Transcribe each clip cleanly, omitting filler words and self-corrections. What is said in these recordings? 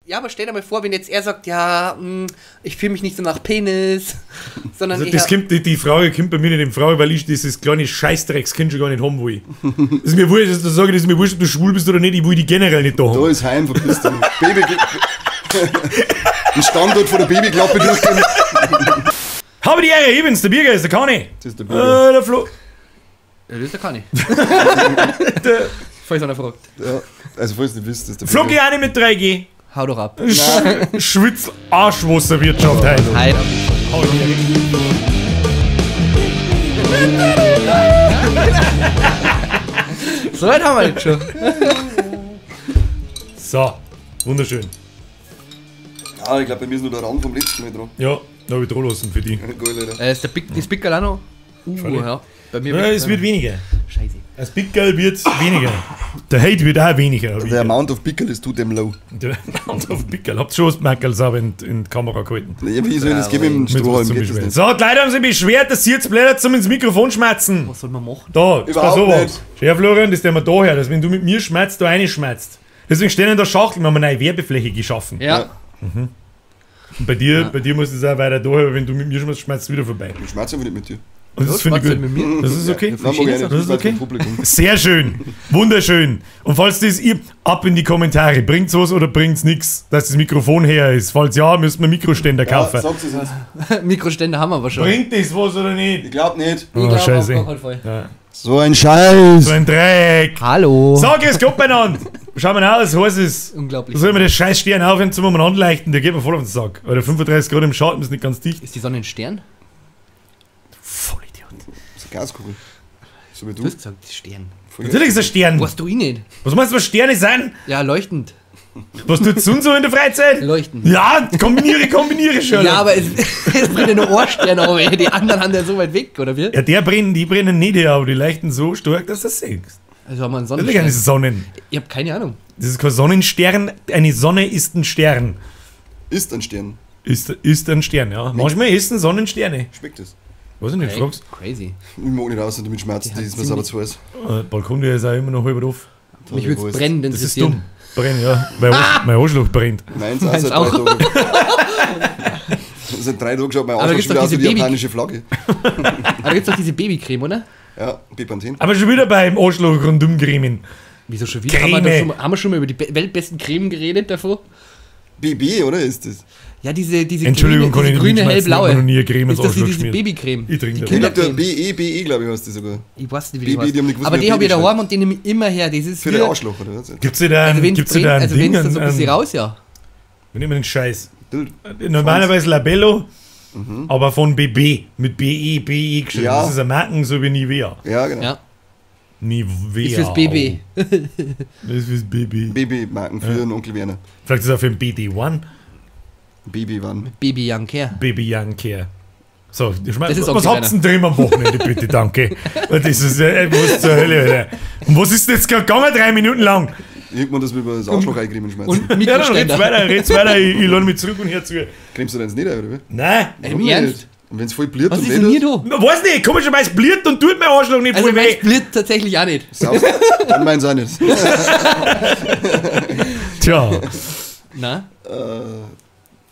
Ja, aber stell dir mal vor, wenn jetzt er sagt, ja, ich fühle mich nicht so nach Penis, sondern Also das kommt, die Frage kommt bei mir nicht in Frage, weil ich dieses kleine Scheißdreckskind schon gar nicht haben will. Das ist mir wurscht, dass du sagst, das ist mir wurscht, ob du schwul bist oder nicht, ich will die generell nicht da haben. Da ist heim, verpiss dich. Baby. Den Standort von der Babyklappe durchgehen. Habe die Ehre, ich bin's, der Birger ist der Kani. Das ist der Birger. Der Flo. Ja, das ist der Kani. Falls einer fragt. Ja, also falls ihr nicht wisst, das ist der Flocki Birger. auch nicht mit 3G. Hau doch ab. Schwitz Arschwasserwirtschaft heute. Hi. So weit haben wir jetzt schon. So, wunderschön. Ah, ich glaube, bei mir ist nur der Rand vom letzten Mal dran. Ja, da hab ich dran lassen für die. Geil, Alter. Ist der Big, das Pickerl auch noch? Ja. Bei mir Ja, es wird weniger. Scheiße. Das Pickerl wird weniger. Der Hate wird auch weniger. Der Amount of Pickerl ist too damn low. Der Amount of Pickerl. Habt ihr schon was Mackerl sauber in die Kamera gehalten? Ja, wie soll ich das geben im Mit was Strohhalm? zum Geht das Beschweren. nicht. So, die Leute haben sich beschwert, dass sie jetzt blöd zum ins Mikrofon schmerzen. Was soll man machen? Da, jetzt pass Überhaupt auf. nicht. Schau, Florian, das der wir da her, dass wenn du mit mir schmerzt, du eine schmerzt. Deswegen stehen in der Schachtel, wir haben eine neue Werbefläche geschaffen. Ja. Mhm. Und bei dir muss es auch weiter da her, wenn du mit mir schmerzt, schmerzt es wieder vorbei. Ich schmerze einfach nicht mit dir. Und das finde ich schmerzt gut. mit mir? Das ist okay. Nein, mag ich nicht. Das ist Ich schmerze okay. mit Publikum. Sehr schön. Wunderschön. Und falls das ihr, ab in die Kommentare. Bringt's was oder bringt's nix, dass das Mikrofon her ist? Falls ja, müssen wir Mikroständer kaufen. Ja, sag's es uns. Mikroständer haben wir aber schon. Bringt das was oder nicht? Ich glaub nicht. Ich glaub, Oh, Scheiße. auf gar keinen Fall. Ja. So ein Scheiß. So ein Dreck. Hallo. So, grüß Gott beieinander. Schau mal aus, heiß ist. Unglaublich. Soll man das scheiß Stern aufhören zum umeinander leichten? Der geht mir voll auf den Sack. Oder 35 Grad im Schatten ist nicht ganz dicht. Ist die Sonne ein Stern? Vollidiot. Das ist eine Gaskugel. So wie du. Du hast gesagt, Stern. Voll Natürlich ist ein Stern. Weißt du eh nicht? Was meinst du, was Sterne sind? Ja, leuchtend. Was tut Sun so in der Freizeit? Leuchten. Ja, kombiniere schon. Ja, aber es brennt ja nur ein Stern auf, ey. Die anderen haben ja so weit weg, oder wie? Ja, die brennen nicht, aber die leuchten so stark, dass du das siehst. Also haben wir einen Das ist keine Sonnenstern. Sonnen. Ich hab keine Ahnung. Das ist kein Sonnenstern. Eine Sonne ist ein Stern. Ist ein Stern. Ist ein Stern, ja. Manchmal essen Sonnensterne. Schmeckt das? Weiß ich nicht, Hey, fragst. crazy. Ich mag nicht raus und damit schmerzt, das ist mir sauber zu heiß. Balkon, der ist auch immer noch halb auf. Mich würd's brennend Das ist interessieren. dumm. Brennen, ja. Mein Arschloch brennt. Meins auch Meins seit auch. 3 Tagen. Seit 3 Tagen schaut mein Aber Arschloch gibt's schon doch wieder aus wie diese die Baby- japanische Flagge. Aber da gibt's doch diese Babycreme, oder? Ja, Bepanthen. Aber schon wieder beim Arschloch rundum cremen. Wieso schon wieder? Haben wir, Creme. haben wir schon mal über die weltbesten Cremen geredet davor? BB, oder ist das? Ja, diese Entschuldigung, grüne, kann ich diese nicht grüne mitschmerzen, ich hab hellblaue. noch nie eine Creme ins Ist das Arschloch diese geschmiert. Babycreme? Ich trinke Die das. Ich glaube, der Kindercreme. BE, BE, glaube ich, heißt das sogar. Ich weiß nicht, wie die BB, die haben nicht heißt. gewusst, Aber wie die ein habe ich Baby daheim und die nehme ich immer her. Das ist Für den wie- Arschloch, oder was? Gibt's dir da Also ein, wenn's gibt's dir brennt, da ein also Ding? wenn's da so ein bisschen Ein, raus, ja. wir nehmen den Scheiß. Bild. Normalerweise Labello, aber von BB. Mit BE, BE geschrieben. Ja. Das ist ein Marken, so wie Nivea. Ja, genau. Ja. Nivea. Ist fürs BB. Das ist fürs BB. BB-Marken für den Onkel Werner. Vielleicht ist es auch für den BD1. BB wann? Baby Young Care. Baby Young Care. So, ich mein, Das ist was Onkel habt ihr denn drin am Wochenende, bitte, danke. Weil das ist was zur Hölle, Alter. Und was ist denn jetzt gerade gegangen, 3 Minuten lang? Irgendwann, dass wir über das Arschloch eincremen schmerzen. Und Ja, dann Mikroständer. red's weiter, ich lade mich zurück und her zu. Cremst du deins nicht ein, oder wie? Nein, Im Warum Ernst? nicht? Und wenn's voll bliert Was und ist denn hier weh da? Na, weiß nicht, komischerweise bliert und tut mein Arschloch nicht Also voll meins weh. bliert tatsächlich auch nicht. tut, dann meins auch nicht. Tja, Na?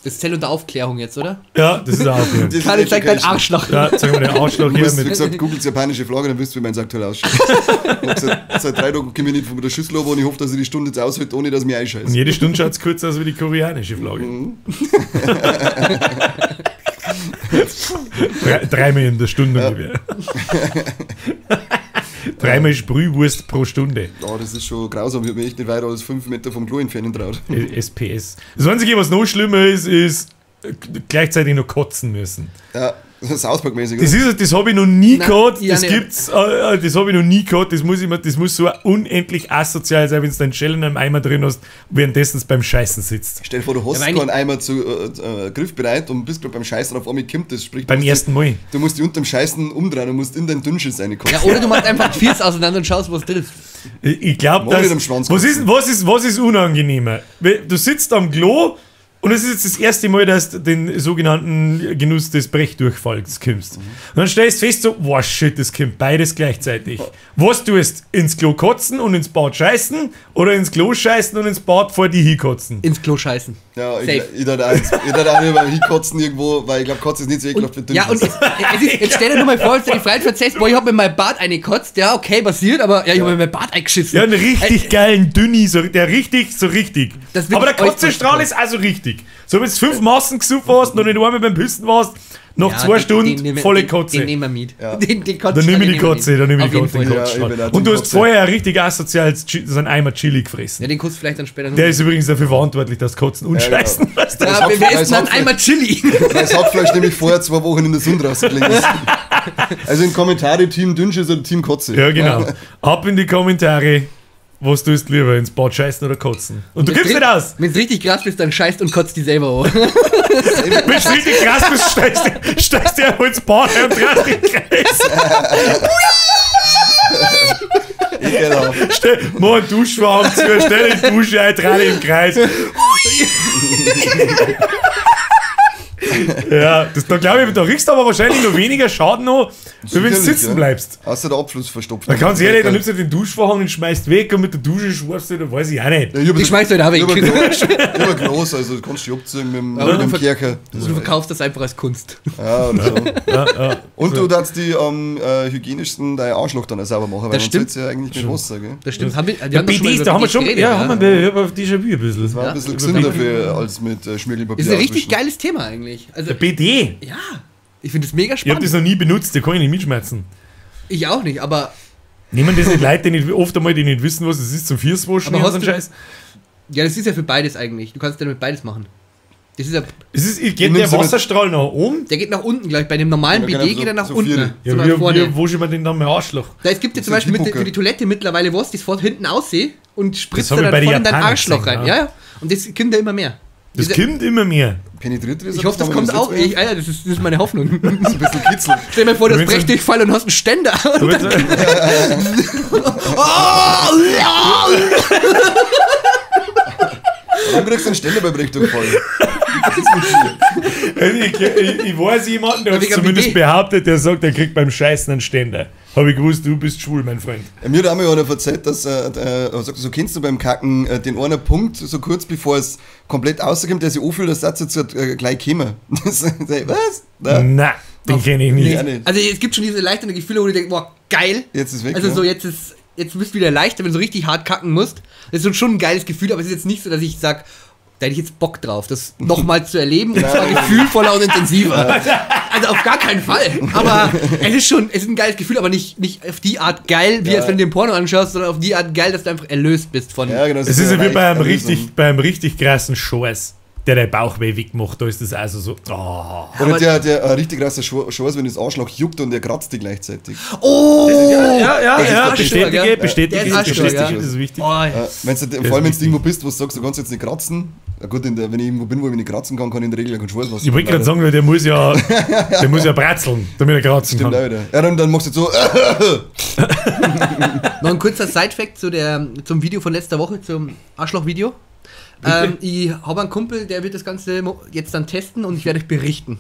Das zählt unter Aufklärung jetzt, oder? ja, das ist auch okay. Das ist Kann ich zeig dein Education. Arschloch. Ja, zeig mal den Arschloch Du hier musst, wie mit. gesagt, googelt japanische Flagge, dann wisst ihr, wie meins aktuell ausschaut. Ich hab gesagt, seit 3 Tagen komme ich nicht von der Schüssel runter und ich hoffe, dass ich die Stunde jetzt aushalte, ohne dass ich mich Und einscheiße. jede Stunde schaut es kurz aus wie die koreanische Flagge. Dreimal in der Stunde ungefähr. Dreimal Sprühwurst pro Stunde. Ja, das ist schon grausam. Ich hab mich echt nicht weiter als 5 Meter vom Klo entfernen traut. SPS. Das Einzige, was noch schlimmer ist, ist gleichzeitig noch kotzen müssen. Ja, South Park-mäßig. Das ist, das habe ich noch nie Nein, gehabt. ich Das auch nicht. gibt's, das habe ich noch nie gehabt. Das muss immer, das muss so unendlich asozial sein, wenn du deinen Schell in einem Eimer drin hast, währenddessen du beim Scheißen sitzt. Stell dir vor, du hast Ja, aber keinen Eimer zu, griffbereit und bist gerade beim Scheißen, auf einmal kommt das. Sprich, du Beim musst ersten Mal. Du musst dich unterm Scheißen umdrehen und musst in deinen Dünnschiss reinkommen. Ja, oder du machst einfach die Füße auseinander und schaust, was drin ist. Ich glaube, Morgen dass. am Schwanz Was ist, was ist unangenehmer? Du sitzt am Klo Und es ist jetzt das erste Mal, dass du den sogenannten Genuss des Brechdurchfalls kommst. Und dann stellst du fest so, wow, shit, das kommt beides gleichzeitig. Was tust? Ins Klo kotzen und ins Bad scheißen oder ins Klo scheißen und ins Bad vor die hinkotzen? Ins Klo scheißen. Ja, Safe. ich darf auch nicht mehr hinkotzen irgendwo, weil ich glaube, Kotzen ist nicht so ekelhaft wie Ja, und jetzt stell dir nur mal vor, als du die Freiheit verzählst, boah, ich hab mir mein Bad eingekotzt, ja, okay, passiert, aber ja, ich hab mir mein Bad eingeschissen. Ja, einen richtig geilen Dünni, so, der richtig, so richtig. Das wird Aber der euch Kotzestrahl ist also richtig. So, wenn du 5 Massen gesoffen hast, noch nicht einmal beim Pissen warst, noch Ja, 2 Stunden volle Kotze. Den nehmen wir mit. Ja. Den Dann nehme ich die Kotze, dann nehme ich die Auf Kotze. jeden Den Fall. Ja, ich Kotzestrahl. bin auch Und du Team hast Kotze. vorher richtig asozial so einen Eimer Chili gefressen. Ja, den kotzt vielleicht dann später noch. Der ist übrigens dafür verantwortlich, dass Kotzen und Ja, genau. Scheißen. Weißt du? Ja, Das wir Hackfleisch- essen dann einmal Chili. Weil das Hackfleisch nämlich vorher 2 Wochen in der Sonne rausgelegen ist. Also in Kommentare Team Dünnschiss oder Team Kotze. Ja, genau. Ab in die Kommentare, was tust du lieber, ins Bad scheißen oder kotzen? Und du gibst nicht aus. Wenn es richtig krass bist, dann scheißt und kotzt die selber an. Wenn du richtig krass bist, steigst du einfach ins Bad und drehst den Kreis. Genau. Mach einen Duschvorhang zu, stell die Dusche ein, dreh dich im Kreis. Ja, das, da glaube ich, da riechst du aber wahrscheinlich noch weniger Schaden noch, wenn du sitzen ja. bleibst. Außer der Abfluss verstopft. Dann kannst du ehrlich, dann nimmst du den Duschvorhang und schmeißt weg und mit der Dusche schwarfst du, dann weiß ich auch nicht. Ja, ich hab Die schmeißt du halt auch weg. Ich hab ein Glas, also du kannst dich abziehen mit dem, Aber mit du dem Kercher. Du verkaufst das einfach als Kunst. Ja, oder so. Ja, Und du darfst die am hygienischsten dein Arschloch dann auch sauber machen, weil Das man stimmt. ja eigentlich mit Wasser, gell? Das stimmt. Haben wir, wir Ja, haben doch schon mal BDs, über da haben wir BDs schon, geredet, ja, haben wir über Déjà-vu ein bisschen. Das war ein bisschen gesünder für, als mit Schmirgelpapier. Ist ein richtig auswischen. geiles Thema eigentlich. Also, Der BD. ja, ich finde es mega Ich hab das spannend. noch nie benutzt, da kann ich nicht mitschmerzen. Ich auch nicht, aber Nehmen das nicht Leute, die nicht, oft einmal, die nicht wissen, was es ist, zum Füßwaschen Aber und so hast ein du- Scheiß. ja, das ist ja für beides eigentlich. Du kannst ja damit beides machen. Das ist ja, Es ist, geht der nimmst du mit- Wasserstrahl nach oben? der geht nach unten gleich. Bei dem normalen Ja, genau, BD so- geht er nach so unten. vier. Ja, so nach vorne. wie wasche ich mir denn dann mein Arschloch? Da, es gibt ja zum Das ist Beispiel ein für die Toilette mittlerweile was, die sofort hinten aussieht und spritzt Das hab dann ich bei den voll in dein Japanern Arschloch gesehen, rein. ja. Ja, ja. Und das kommt ja immer mehr. Das Diese- kommt immer mehr. Penetriert das Ich hoffe, das kommt auch. Ich, Alter, das ist meine Hoffnung. So ein bisschen Kitzel. Stell mir vor, du hast Du willst Brechdurchfall und hast einen Ständer. Du willst- Warum kriegst du einen Ständer bei Brechdurchfall? Was ist mit dir? Ich weiß jemanden, der hat Wegen zumindest BD. behauptet, der sagt, er kriegt beim Scheißen einen Ständer. Habe ich gewusst, du bist schwul, mein Freund. Ja, mir hat einmal einer erzählt, dass sagt, so kennst du beim Kacken den einen Punkt, so kurz bevor es komplett rauskommt, der sich anfühlt, als Satz jetzt gleich käme. Das, was? Nein. Na, den kenne ich nicht. Ja, nicht. Also es gibt schon diese leichteren Gefühle, wo du denkst, boah, geil. Jetzt ist weg, Also ja. so, jetzt ist, jetzt bist du wieder leichter, wenn du so richtig hart kacken musst. Das ist schon ein geiles Gefühl, aber es ist jetzt nicht so, dass ich sag, da hätte ich jetzt Bock drauf, das nochmal zu erleben und zwar gefühlvoller und intensiver. Also auf gar keinen Fall. Aber es ist schon, es ist ein geiles Gefühl, aber nicht auf die Art geil, wie Ja. als wenn du dir ein Porno anschaust, sondern auf die Art geil, dass du einfach erlöst bist von. Ja, genau. Es ist ja wie bei einem leicht richtig krassen Scheiß, der dein Bauchweh wegmacht. Da ist das also so. Oh. Oder der richtig krasser Scheiß, wenn das Arschloch juckt und der kratzt dich gleichzeitig. Oh! Ja, Das ist ja, arschstark, bestätige, gell? bestätige, Der ist arschstark, bestätige, ja. das ist wichtig. Oh, ja. Wenn's, vor ist allem, wenn du irgendwo bist, wo du sagst, du kannst jetzt nicht kratzen. Na gut, wenn ich irgendwo bin, wo ich mich nicht kratzen kann, kann ich in der Regel keinen Scheiß was. Ich wollte gerade sagen, weil der muss ja bratzeln, damit er kratzen Stimmt kann. auch wieder. Ja, dann machst du jetzt so. Noch ein kurzer Side-Fact zum Video von letzter Woche, zum Arschloch-Video. Ich habe einen Kumpel, der wird das Ganze jetzt dann testen und ich werde euch berichten.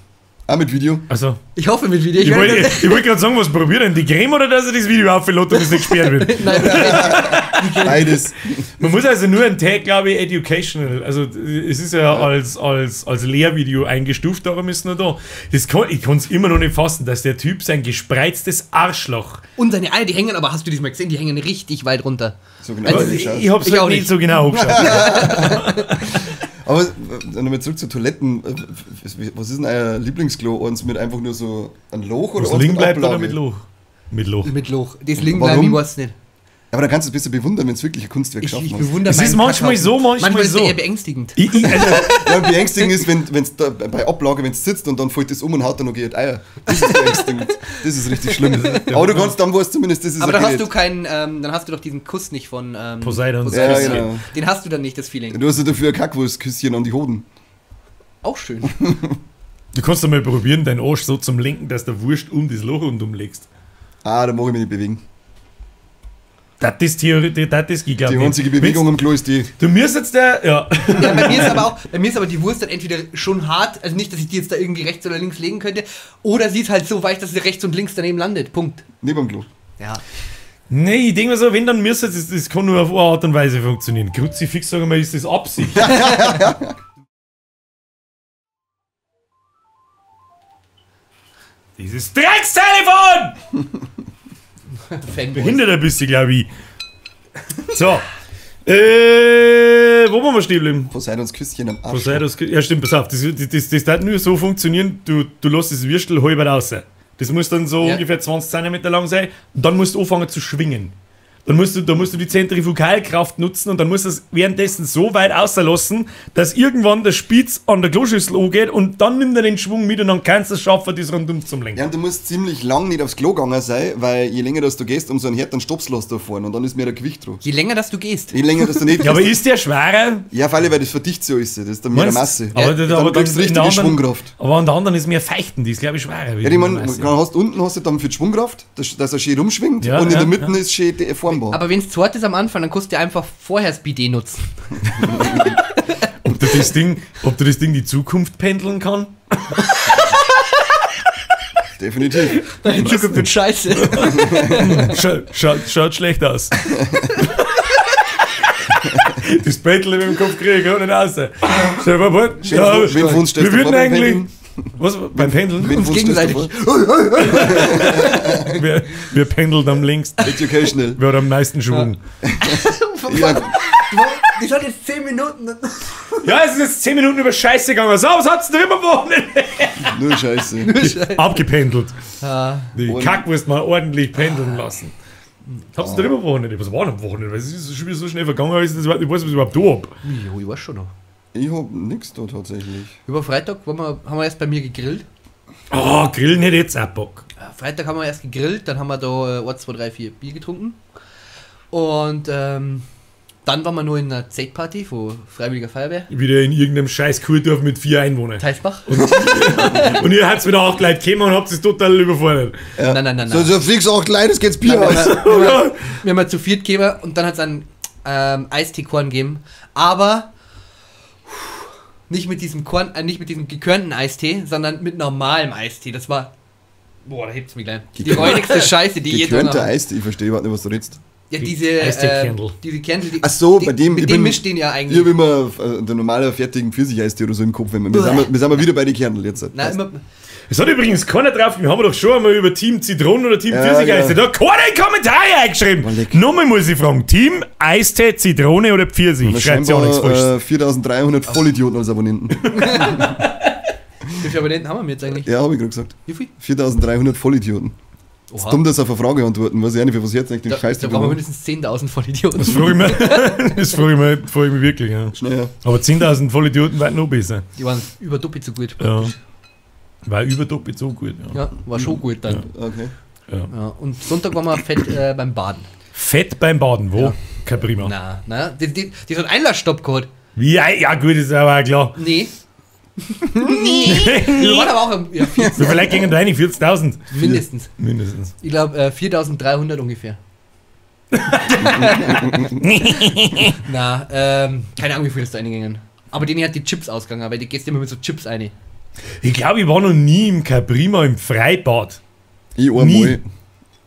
Auch mit Video. Also, Ich hoffe mit Video. ich wollte gerade sagen, was probiert denn? Die Creme oder dass er das Video auflädt und es nicht gesperrt wird? Nein, Beides. Man muss also nur einen Tag, glaube ich, educational. Also, es ist ja als Lehrvideo eingestuft, darum ist es nur da. Ich kann es immer noch nicht fassen, dass der Typ sein gespreiztes Arschloch. und seine Eier, die hängen, aber hast du diesmal gesehen, die hängen richtig weit runter. So genau. Also, hab ich Ich, geschaut. ich hab's Ich halt auch nicht nicht so genau angeschaut. Aber nochmal zurück zu Toiletten. Was ist denn euer Lieblingsklo? Eins mit einfach nur so ein Loch oder Was eins liegen mit bleibt oder Ablage? mit Loch? Mit Loch. Mit Loch. Das liegen Warum? bleiben, ich weiß nicht. Aber dann kannst du es besser bewundern, wenn es wirklich ein Kunstwerk Ich, geschaffen ich hast. bewundere Es ist meinen manchmal Kackhaufen. so, manchmal ist so. der eher beängstigend. Also, Ja, und beängstigend ist, wenn's da bei Ablage, wenn es sitzt und dann fällt es um und haut dann noch geht Eier. Das ist beängstigend. Das ist richtig schlimm. Aber du kannst dann weißt zumindest, das ist Aber ein dann hast Gerät. du keinen, dann hast du doch diesen Kuss nicht von Poseidon. Ja, genau. Den hast du dann nicht, das Feeling. Du hast ja dafür ein Kackwurstküsschen an die Hoden. Auch schön. Du kannst doch mal probieren, deinen Arsch so zum Lenken, dass der Wurst um das Loch rundum legst. Ah, da mag ich mich nicht bewegen. Das ist theoretisch, das ist, ich glaube. Die einzige Bewegung am Klo ist die. Du müsstest jetzt der, ja. Ja, bei mir ist aber auch, bei mir ist aber die Wurst dann entweder schon hart, also nicht, dass ich die jetzt da irgendwie rechts oder links legen könnte, oder sie ist halt so weich, dass sie rechts und links daneben landet. Punkt. Neben dem Klo. Ja. Nee, ich denke mir so, wenn dann müsste das kann nur auf eine Art und Weise funktionieren. Kruzifix, sagen wir, ist das Absicht. Dieses Dreckstelefon! Behindert ein bisschen, glaube ich. So. Wo waren wir stehen geblieben? Poseidons Küsschen am Arsch. Poseidons Küsschen. Ja, stimmt, pass auf. Das darf nur so funktionieren, du lässt das Würstel halb raus. Das muss dann so ungefähr 20 cm lang sein. Und dann musst du anfangen zu schwingen. Dann musst du, die Zentrifugalkraft nutzen und dann musst du es währenddessen so weit auslassen, dass irgendwann der Spitz an der Kloschüssel angeht und dann nimmt er den Schwung mit und dann kannst du es schaffen, das rundum zum Lenken. Ja, und du musst ziemlich lang nicht aufs Klo gegangen sein, weil je länger das du gehst, umso ein härteren Stops lässt du fahren und dann ist mehr der Gewicht drauf. Je länger das du gehst. Je länger das du nicht gehst. Ja, aber ist der schwerer? Ja, weil das verdichtet so ist, das ist dann mehr Masse. Aber ja, dann kriegst du richtige anderen, Schwungkraft. Aber an der anderen ist mehr Feichten, die ist glaube ich schwerer. Ja, ich meine, unten hast du dann für die Schwungkraft, dass er schön rumschwingt, ja, und in der Mitte ist schön formbar. Aber wenn es zu hart ist am Anfang, dann kannst du einfach vorher das Bidet nutzen. Ob du das Ding die Zukunft pendeln kann? Definitiv. Deine Zukunft wird scheiße. Schaut schlecht aus. Das Pendel mit dem Kopf kriege ich auch nicht raus. Stell dir vor, wir würden eigentlich... Was? Beim Pendeln? Uns gegenseitig. Wir pendeln am längsten. Educational. Wer hat am meisten Schwung? Ja. Das hat jetzt 10 Minuten. Ja, es ist jetzt 10 Minuten über Scheiße gegangen. So, was hat's denn immer Wochenende? Nur Scheiße. Nur Scheiße. Abgependelt. Die Kackwurst mal ordentlich pendeln lassen. Hab's denn immer Wochenende? Was war denn am Wochenende? Es ist schon wieder so schnell vergangen, ich weiß nicht, was ich überhaupt da hab. Jo, ich weiß schon noch. Ich hab nix da tatsächlich. Über Freitag haben wir erst bei mir gegrillt. Oh, grillen hätte ich jetzt auch Bock. Freitag haben wir erst gegrillt, dann haben wir da 1, 2, 3, 4 Bier getrunken. Und dann waren wir nur in einer Zeltparty von Freiwilliger Feuerwehr. Wieder in irgendeinem scheiß Kuhdorf mit 4 Einwohnern. Teisbach. Und ihr habt wieder 8 Leute gekommen und habt es total überfordert. Ja. Nein, nein, nein. So, so fix 8 Leute, es geht's Bier aus. Wir haben ja zu viert gekommen und dann hat es einen Eistee-Korn gegeben. Aber nicht mit diesem Korn, nicht mit diesem gekörnten Eistee, sondern mit normalem Eistee. Das war. Boah, da hebt's mich gleich. Die räudigste Scheiße, die je Gekörnter Eistee, ich verstehe überhaupt nicht, was du redest. Ja, diese diese Kerndl, die. Ach so, bei dem. Mit dem mischt den ja eigentlich. Ich habe immer den normalen fertigen Pfirsich-Eistee oder so im Kopf. Wenn wir sind mal wieder bei den Kerndl jetzt. Nein, immer. Es hat übrigens keiner drauf, wir haben doch schon einmal über Team Zitronen oder Team Pfirsich-Eistee. Da hat keiner in Kommentare eingeschrieben. Nochmal muss ich fragen: Team Eistee, Zitrone oder Pfirsich? Schreibt ja auch nichts falsch. 4300 Vollidioten als Abonnenten. Wie viele Abonnenten haben wir jetzt eigentlich? Ja, habe ich gerade gesagt. Wie viel? 4300 Vollidioten. Es ist dumm, dass auf eine Frage antworten. Weiß ich auch nicht, für was jetzt eigentlich den Scheiß Da brauchen wir mindestens 10.000 Vollidioten. Das frage ich mich, das frage ich mich wirklich. Ja. Schnell, ja. Aber 10.000 Vollidioten waren noch besser. Die waren über doppelt so gut. Ja. War über doppelt so gut. Ja, ja, war schon gut dann. Ja, okay. Ja. Ja, und Sonntag waren wir fett beim Baden. Fett beim Baden? Wo? Ja. Kein Prima. Na, na, die hat einen Einlassstopp gehabt. Wie? Ja, gut, ist aber klar. Nee. Nee. Wir waren aber auch im, ja, 14. Vielleicht gingen da rein, 40.000. Mindestens. Mindestens. Ich glaube 4.300 ungefähr. Na, keine Ahnung, wie viel ist da reingegangen. Aber denen hat die Chips ausgegangen, weil die gehst immer mit so Chips rein. Ich glaube, ich war noch nie im Caprima im Freibad. Ich einmal.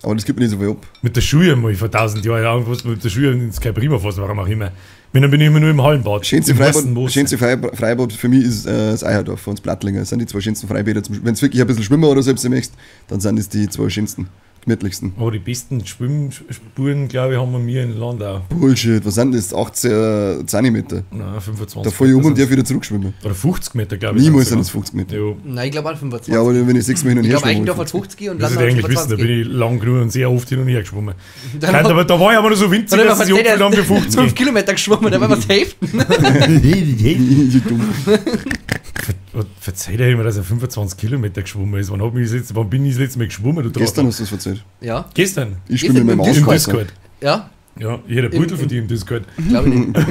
Aber das gibt mir nicht so viel ab. Mit der Schule mal vor 1000 Jahren, mit der Schule ins Caprima fahren, warum auch immer. Wenn, dann bin ich immer nur im Hallenbad. Schönste Freibad für mich ist das Eicherdorf von uns Plattlinger. Das sind die zwei schönsten Freibäder. Wenn es wirklich ein bisschen schwimmen oder selbst möchtest, dann sind das die zwei schönsten, gemütlichsten. Aber die besten Schwimmspuren, glaube ich, haben wir hier in Landau. Bullshit, was sind das? 18 Zentimeter? Nein, 25. Da fahr ich um und darf wieder zurückschwimmen. Oder 50 Meter, glaube ich. Niemals sind das 50 Meter. Jo. Nein, ich glaube auch 25. Ja, aber wenn ich 6 Mal hin und her schwimme. Ich glaube, Eichendorf hat 50 und Landau das hat eigentlich 25. wissen, da bin ich lang genug und sehr oft hin und her geschwommen. Dann aber da war ich aber noch so winzig, dass ich so lang für 50. 5 Kilometer geschwommen, da war was Hälften. Verzeiht er immer, dass er 25 Kilometer geschwommen ist. Wann bin ich das letzte Mal geschwommen? Du Gestern hast du es verzeiht. Ja. Gestern? Ich schwimme mit meinem Im Discord. Ja. Ja, jeder Beutel verdient das Geld. Glaube ich nicht. Das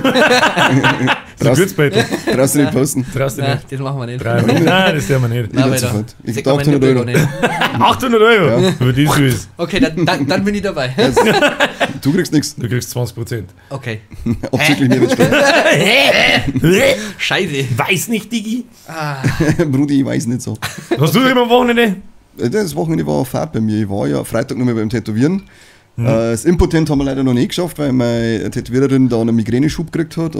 ist ein gutes Beutel. Traust du nicht posten? Traust du Nein, nicht. das machen wir nicht. Nein, das dürfen wir nicht. Nein, Ich weiter. sofort. Ich Sag geb mal meine 800 Euro. Nippel nicht. 800 Euro? Ja. Über das ist. Okay, dann bin ich dabei. Du kriegst nichts. Du kriegst 20%. Okay. Abzüglich Mehrwertsteuer. Scheiße. Weiß nicht, Digi. Brudi, ich weiß nicht so. Was du denn am Wochenende? Das Wochenende war Fahrt bei mir. Ich war ja Freitag nochmal beim Tätowieren. Das Impotent haben wir leider noch nicht geschafft, weil meine Tätowiererin da einen Migräneschub gekriegt hat.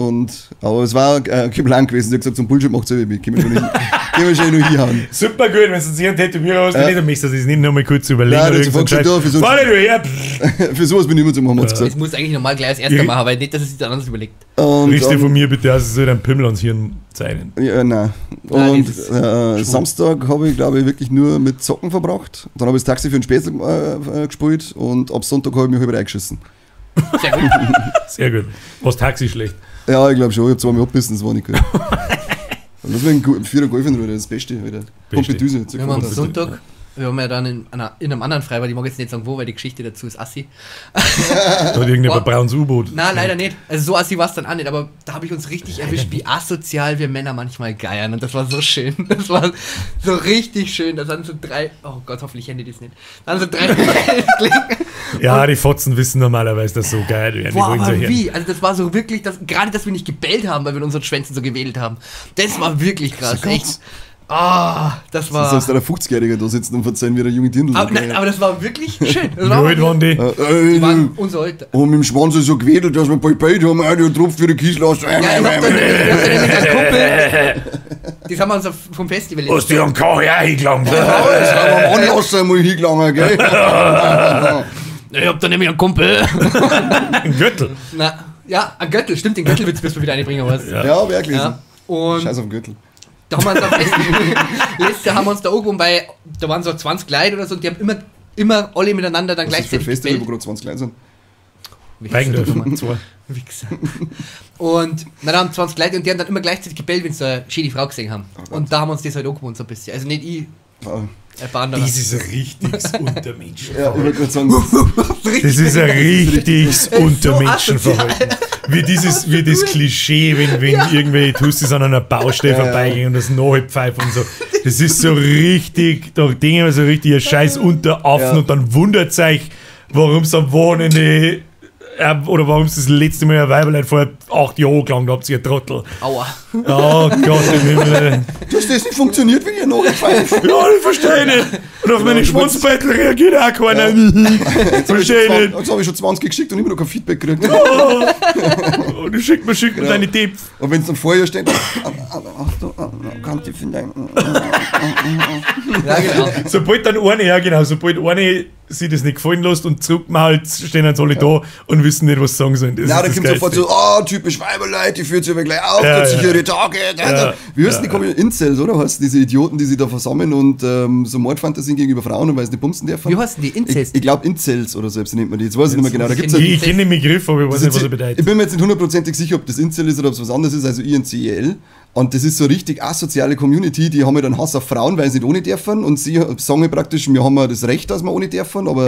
Aber es war geplant gewesen. Sie hat gesagt, zum Bullshit macht selber mit. Können wir schon noch hinhauen. Super gut, wenn du sich einen Tätowierer hast, dann nicht, dann möchtest du das nicht nochmal kurz überlegen. Nein, oder das irgend so ist ein so, Scheiß. für so- Fahr nicht her! Für sowas bin ich immer zum haben, hat sie Das gesagt. muss eigentlich normal gleich als erster machen, weil nicht, dass es sich dann anders überlegt. Und Richte dann- von mir bitte aus, ich soll deinen Pimmel ans Hirn zeichnen. Ja, nein. Nein, Und das ist Samstag habe ich, glaube ich, wirklich nur mit Zocken verbracht. Dann habe ich das Taxi für den Spätzle gespielt und ab Sonntag habe ich mich halb reingeschissen. Sehr gut. Sehr gut. Was Taxi schlecht. Ja, ich glaube schon. Ich habe zweimal abbissen, das war nicht gut. Und das mit dem Vierer Golf in Ruhe, das Beste. Wieder. Pumpe Düse. Wir haben am Sonntag, wir haben ja dann in einem anderen Freibad, ich mag jetzt nicht sagen wo, weil die Geschichte dazu ist assi. Da hat irgendjemand ein braunes U-Boot. Nein, leider nicht. Also so assi war es dann auch nicht, aber da habe ich uns richtig erwischt, wie asozial wir Männer manchmal geiern. Und das war so schön. Das war so richtig schön. Da sind so drei, oh Gott, hoffentlich kennen die das nicht. Da sind so drei Ja, die Fotzen wissen normalerweise, dass so geil werden. Die Boah, wollen so aber her. wie? Also das war so wirklich, das, gerade dass wir nicht gebellt haben, weil wir in unseren Schwänzen so gewedelt haben. Das war wirklich krass, Gott. echt. Ah, das war... Selbst der 50-Jährige da sitzen und verzeihen, wie der junge Dirndl. Aber, nein, aber das war wirklich schön. Das Wie war alt waren die? Die waren unser Alter. Und mit dem Schwanz ist so gewedelt, dass wir bald bald haben, der tropft wieder Kiesel aus. Ja, ich hab dann nämlich einen Kumpel, das haben wir uns vom Festival Hast du am KR hingelangt? Das haben wir am Anlass einmal hingelangen, gell? Ich hab da nämlich einen Kumpel. Ein Gürtel. Na, ja, ein Göttel, stimmt, den Göttelwitz müssen wir wieder einbringen, was? Ja. Ja, hab ich auch gelesen. Ja. Und Scheiß auf den Gürtel. da haben wir uns am Festival, letztes Jahr haben wir uns da angehoben, weil da waren so 20 Leute oder so und die haben immer alle miteinander dann Was ist das für ein gleichzeitig Festival, wo gebellt. gerade 20 Leute sind? Weigendorf. Zwei. Wichser. Und na, da haben 20 Leute und die haben dann immer gleichzeitig gebellt, wenn sie so eine schöne Frau gesehen haben. Oh Und da haben wir uns das halt angewohnt so ein bisschen. Also nicht ich, Ah. ein paar andere. Das ist ein richtiges Untermenschen. Ja, ich wollte gerade sagen, Das ist ein richtiges so Untermenschenverhalten. Wie dieses, wie das Klischee, wenn irgendwelche Tussis an einer Baustelle Ja, ja. vorbeigehen und das nachpfeifen und so. Das ist so richtig, da denken wir so richtig, ihr scheiß Unteraffen Ja. und dann wundert euch, warum es am Wochenende oder warum es das letzte Mal ein Weiberlein vor 8 Jahren gelangt habt, ihr Trottel. Aua. Oh Gott im Himmel. dass das nicht funktioniert, wenn ihr nachpfeift. Ja, ich verstehe nicht. Und auf meine du wolltest- Schwanzbeutel reagiert auch keiner. Verstehe ich nicht. Jetzt habe ich schon 20 geschickt und immer noch kein Feedback gekriegt. Und du schick mir, schick mir deine Tipps. Und wenn es dann vorher steht, kann ich finden. Ja, genau. Sobald dann eine, ja genau, sobald eine sich das nicht gefallen lässt und zurückmalt, stehen dann alle da und wissen nicht, was sie sagen sollen. Das Ja, ist dann das kommt sofort Geilste. so, ah, typisch Weiberleid, die führt sich aber gleich auf, Ja, tut sich ja. ihre Tage. Ja. Wie heißen die Ja, kommen? Incels, oder? Heißen diese Idioten, die sich da versammeln und so Mordfantasien gegenüber Frauen und weil sie nicht bumsen dürfen? Wie heißen die? Incels? Ich glaube Incels oder so nennt man die. Jetzt weiß ich nicht mehr genau. Da gibt's Ich, ich kenne den Begriff, aber ich weiß Das nicht, was ist er bedeutet. Ich bin mir jetzt nicht hundertprozentig sicher, ob das Incel ist oder ob es was anderes ist, also INCEL. Und das ist so richtig asoziale Community, die haben halt einen Hass auf Frauen, weil sie nicht ohne dürfen. Und sie sagen halt praktisch, wir haben ja das Recht, dass wir ohne dürfen, aber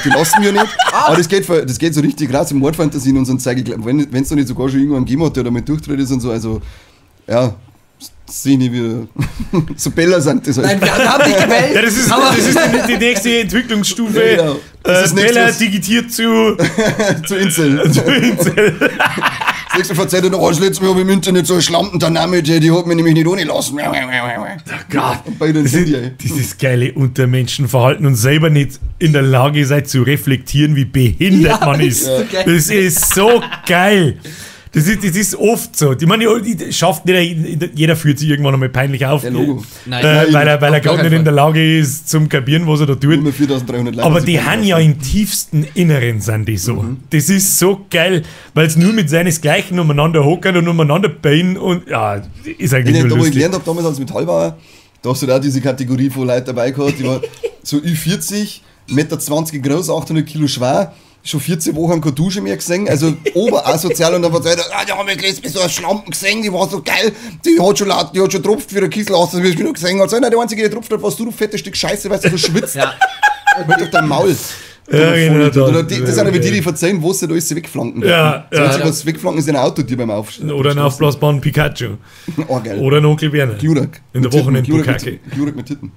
die lassen wir nicht. Aber das geht so richtig raus in Mordfantasien und so ein Zeug. Ich glaub, wenn es da nicht sogar schon irgendwann gegeben hat, der damit durchdreht ist und so, also ja, sehe ich nicht wieder. So Bella sind das halt. Nein, wir haben nicht gebellt. Ja, das ist, aber das ist die nächste Entwicklungsstufe. Ja, genau. Das ist nichts, Bella was- digitiert zu, Zu Incel. zu Incel. Das nächste verzeiht er noch, oh, das letzte Mal habe ich im Internet so eine Schlampen, der Name, die hat mich nämlich nicht ohne lassen. Oh Gott. Und bei den Das Handy, ist, ey. dieses geile Untermenschenverhalten und selber nicht in der Lage seid zu reflektieren, wie behindert Ja, man ist. ist so geil. Das ist so geil. Das ist oft so. Ich meine, die schafft nicht, jeder fühlt sich irgendwann einmal peinlich auf. Ja, Logo. Nein. Weil er Auf gar gerade nicht keinen in der Lage ist, zum Kapieren, was er da tut. Nur 4300 Leute. Aber die haben ja im tiefsten Inneren sind die so. Das ist so geil, weil es nur mit seinesgleichen umeinander hockern und umeinander beilen und ja, ist eigentlich Ich, nur da, wo ich lustig. gelernt habe, damals als Metallbauer, da hast du da diese Kategorie von Leuten dabei gehabt, die war so Ü40, 1,20 Meter groß, 800 Kilo schwer, schon 14 Wochen keine Dusche mehr gesehen, also oberasozial und dann war er, ah, die haben mich letztens so eine Schlampen gesehen, die war so geil, die hat schon laut, die hat schon tropft für den Kiesel aus, das hab ich noch gesehen. Also, nein, der Einzige, der tropft hat, warst du, du fettes Stück Scheiße, weißt du, so schwitzt. Ja. Halt doch dein Maul. Ja, genau. Oder die, das sind aber die, die verzeihen, wo sie da alles wegflanken. Ja, so, ja. Was wegflanken ist ein Auto, die beim Aufstehen. Oder ein aufblasbaren Pikachu. Oh, geil. Oder ein Onkel Werner. Glurak. In der Wochenend-Bukake. Glurak mit Titten.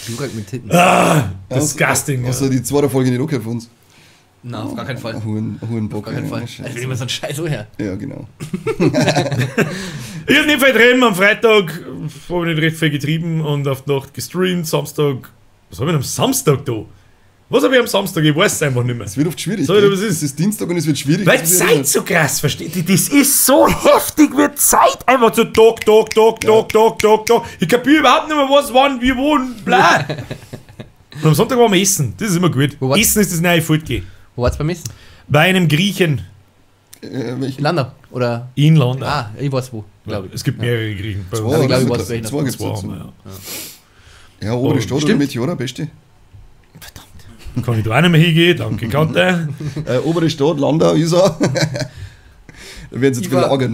Glurak mit Titten. Ah, disgusting. Hast du die zweite Folge nicht angehört von uns? Nein, auf gar keinen Fall. Auf gar keinen Fall. Also immer so ein Scheiß her. Ja, genau. Ich hab nicht viel getrieben. Am Freitag habe ich nicht recht viel getrieben und auf die Nacht gestreamt. Samstag. Was habe ich denn am Samstag da? Was habe ich am Samstag? Ich weiß es einfach nicht mehr. Es wird oft schwierig. So, was ist? Es ist Dienstag und es wird schwierig. Weil Zeit so krass, versteht ihr? Das ist so heftig, wird Zeit einfach so Tag, Tag, Tag, Tag, Tag, Tag, Tag. Ich kapiere überhaupt nicht mehr, was, wann, wie, wo und bla. Und am Sonntag waren wir essen. Das ist immer gut. Essen ist das neue Fortgehen. Wo war's beim Essen? Bei einem Griechen. In Landau? Oder? In Landau. Ah, ich weiß wo, glaube ich. Es gibt mehrere Griechen. Zwei, ich glaube, ich weiß welchen. Zwei gibt's dazu. Ja, obere Stadt oder Meteora, beste. Verdammt. Kann ich da auch nicht mehr hingehen? Danke, Kante. Obere Stadt, Landau, Isar. Da werden sie jetzt gelagert.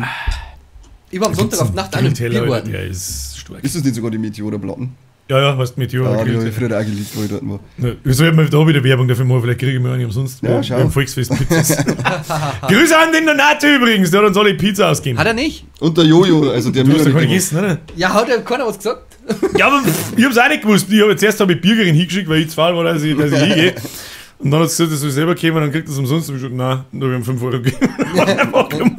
Ich war am Sonntag auf Nacht an einem Biergarten. Der ist stark. Ist das nicht sogar die Meteora-Platten? Ja, ja, weißt du, Meteora. Ja, die habe ich früher auch geliebt, wo ich dort war. Ja, so hätten wir da wieder Werbung dafür machen, vielleicht kriege ich mir eine umsonst. Ja, schau. Beim Volksfest Pizzas. Grüße an den Donato übrigens, der hat uns alle Pizza ausgegeben. Hat er nicht? Und der Jojo, also der Du hast doch keine gegessen, oder? Ja, hat er keiner was gesagt? Ja, aber ich hab's auch nicht gewusst. Ich hab, zuerst habe ich Birgerin hingeschickt, weil ich zu faul war, dass ich hingehe. Und dann hat sie gesagt, dass ich selber käme, und dann kriegt das umsonst. Und ich gesagt, nein, da habe ich ihm 5 Euro gegeben.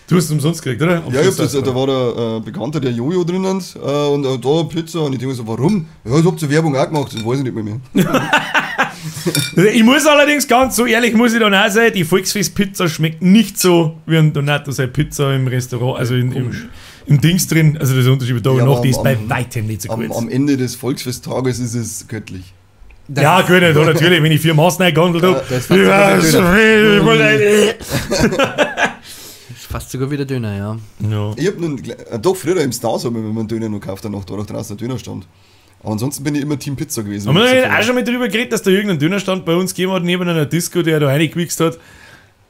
Du hast es umsonst gekriegt, oder? Ja, ich hab das, da war der Bekannter, der Jojo drinnen und da Pizza und ich denke mir so, warum? Ja, ich hab zur Werbung auch gemacht, das weiß ich nicht mehr. Ich muss allerdings ganz so ehrlich, muss ich dann auch sein, die Volksfest-Pizza schmeckt nicht so wie ein Donato seine Pizza im Restaurant, also im Dings drin, also das Unterschied Tag und Nacht, die ist bei weitem nicht so gut. Am Ende des Volksfesttages ist es göttlich. Das ja, gut, natürlich, wenn ich 4 Maßen eingehandelt habe. Das ist fast sogar wieder Döner, ja. Ja. Ich hab nun, doch früher im Stars habe ich mir einen Döner noch gekauft, danach da draußen ein Dönerstand. Aber ansonsten bin ich immer Team Pizza gewesen. Haben wir auch schon mal drüber geredet, dass da irgendein Dönerstand bei uns gegeben hat, neben einer Disco, der da reingewichst hat?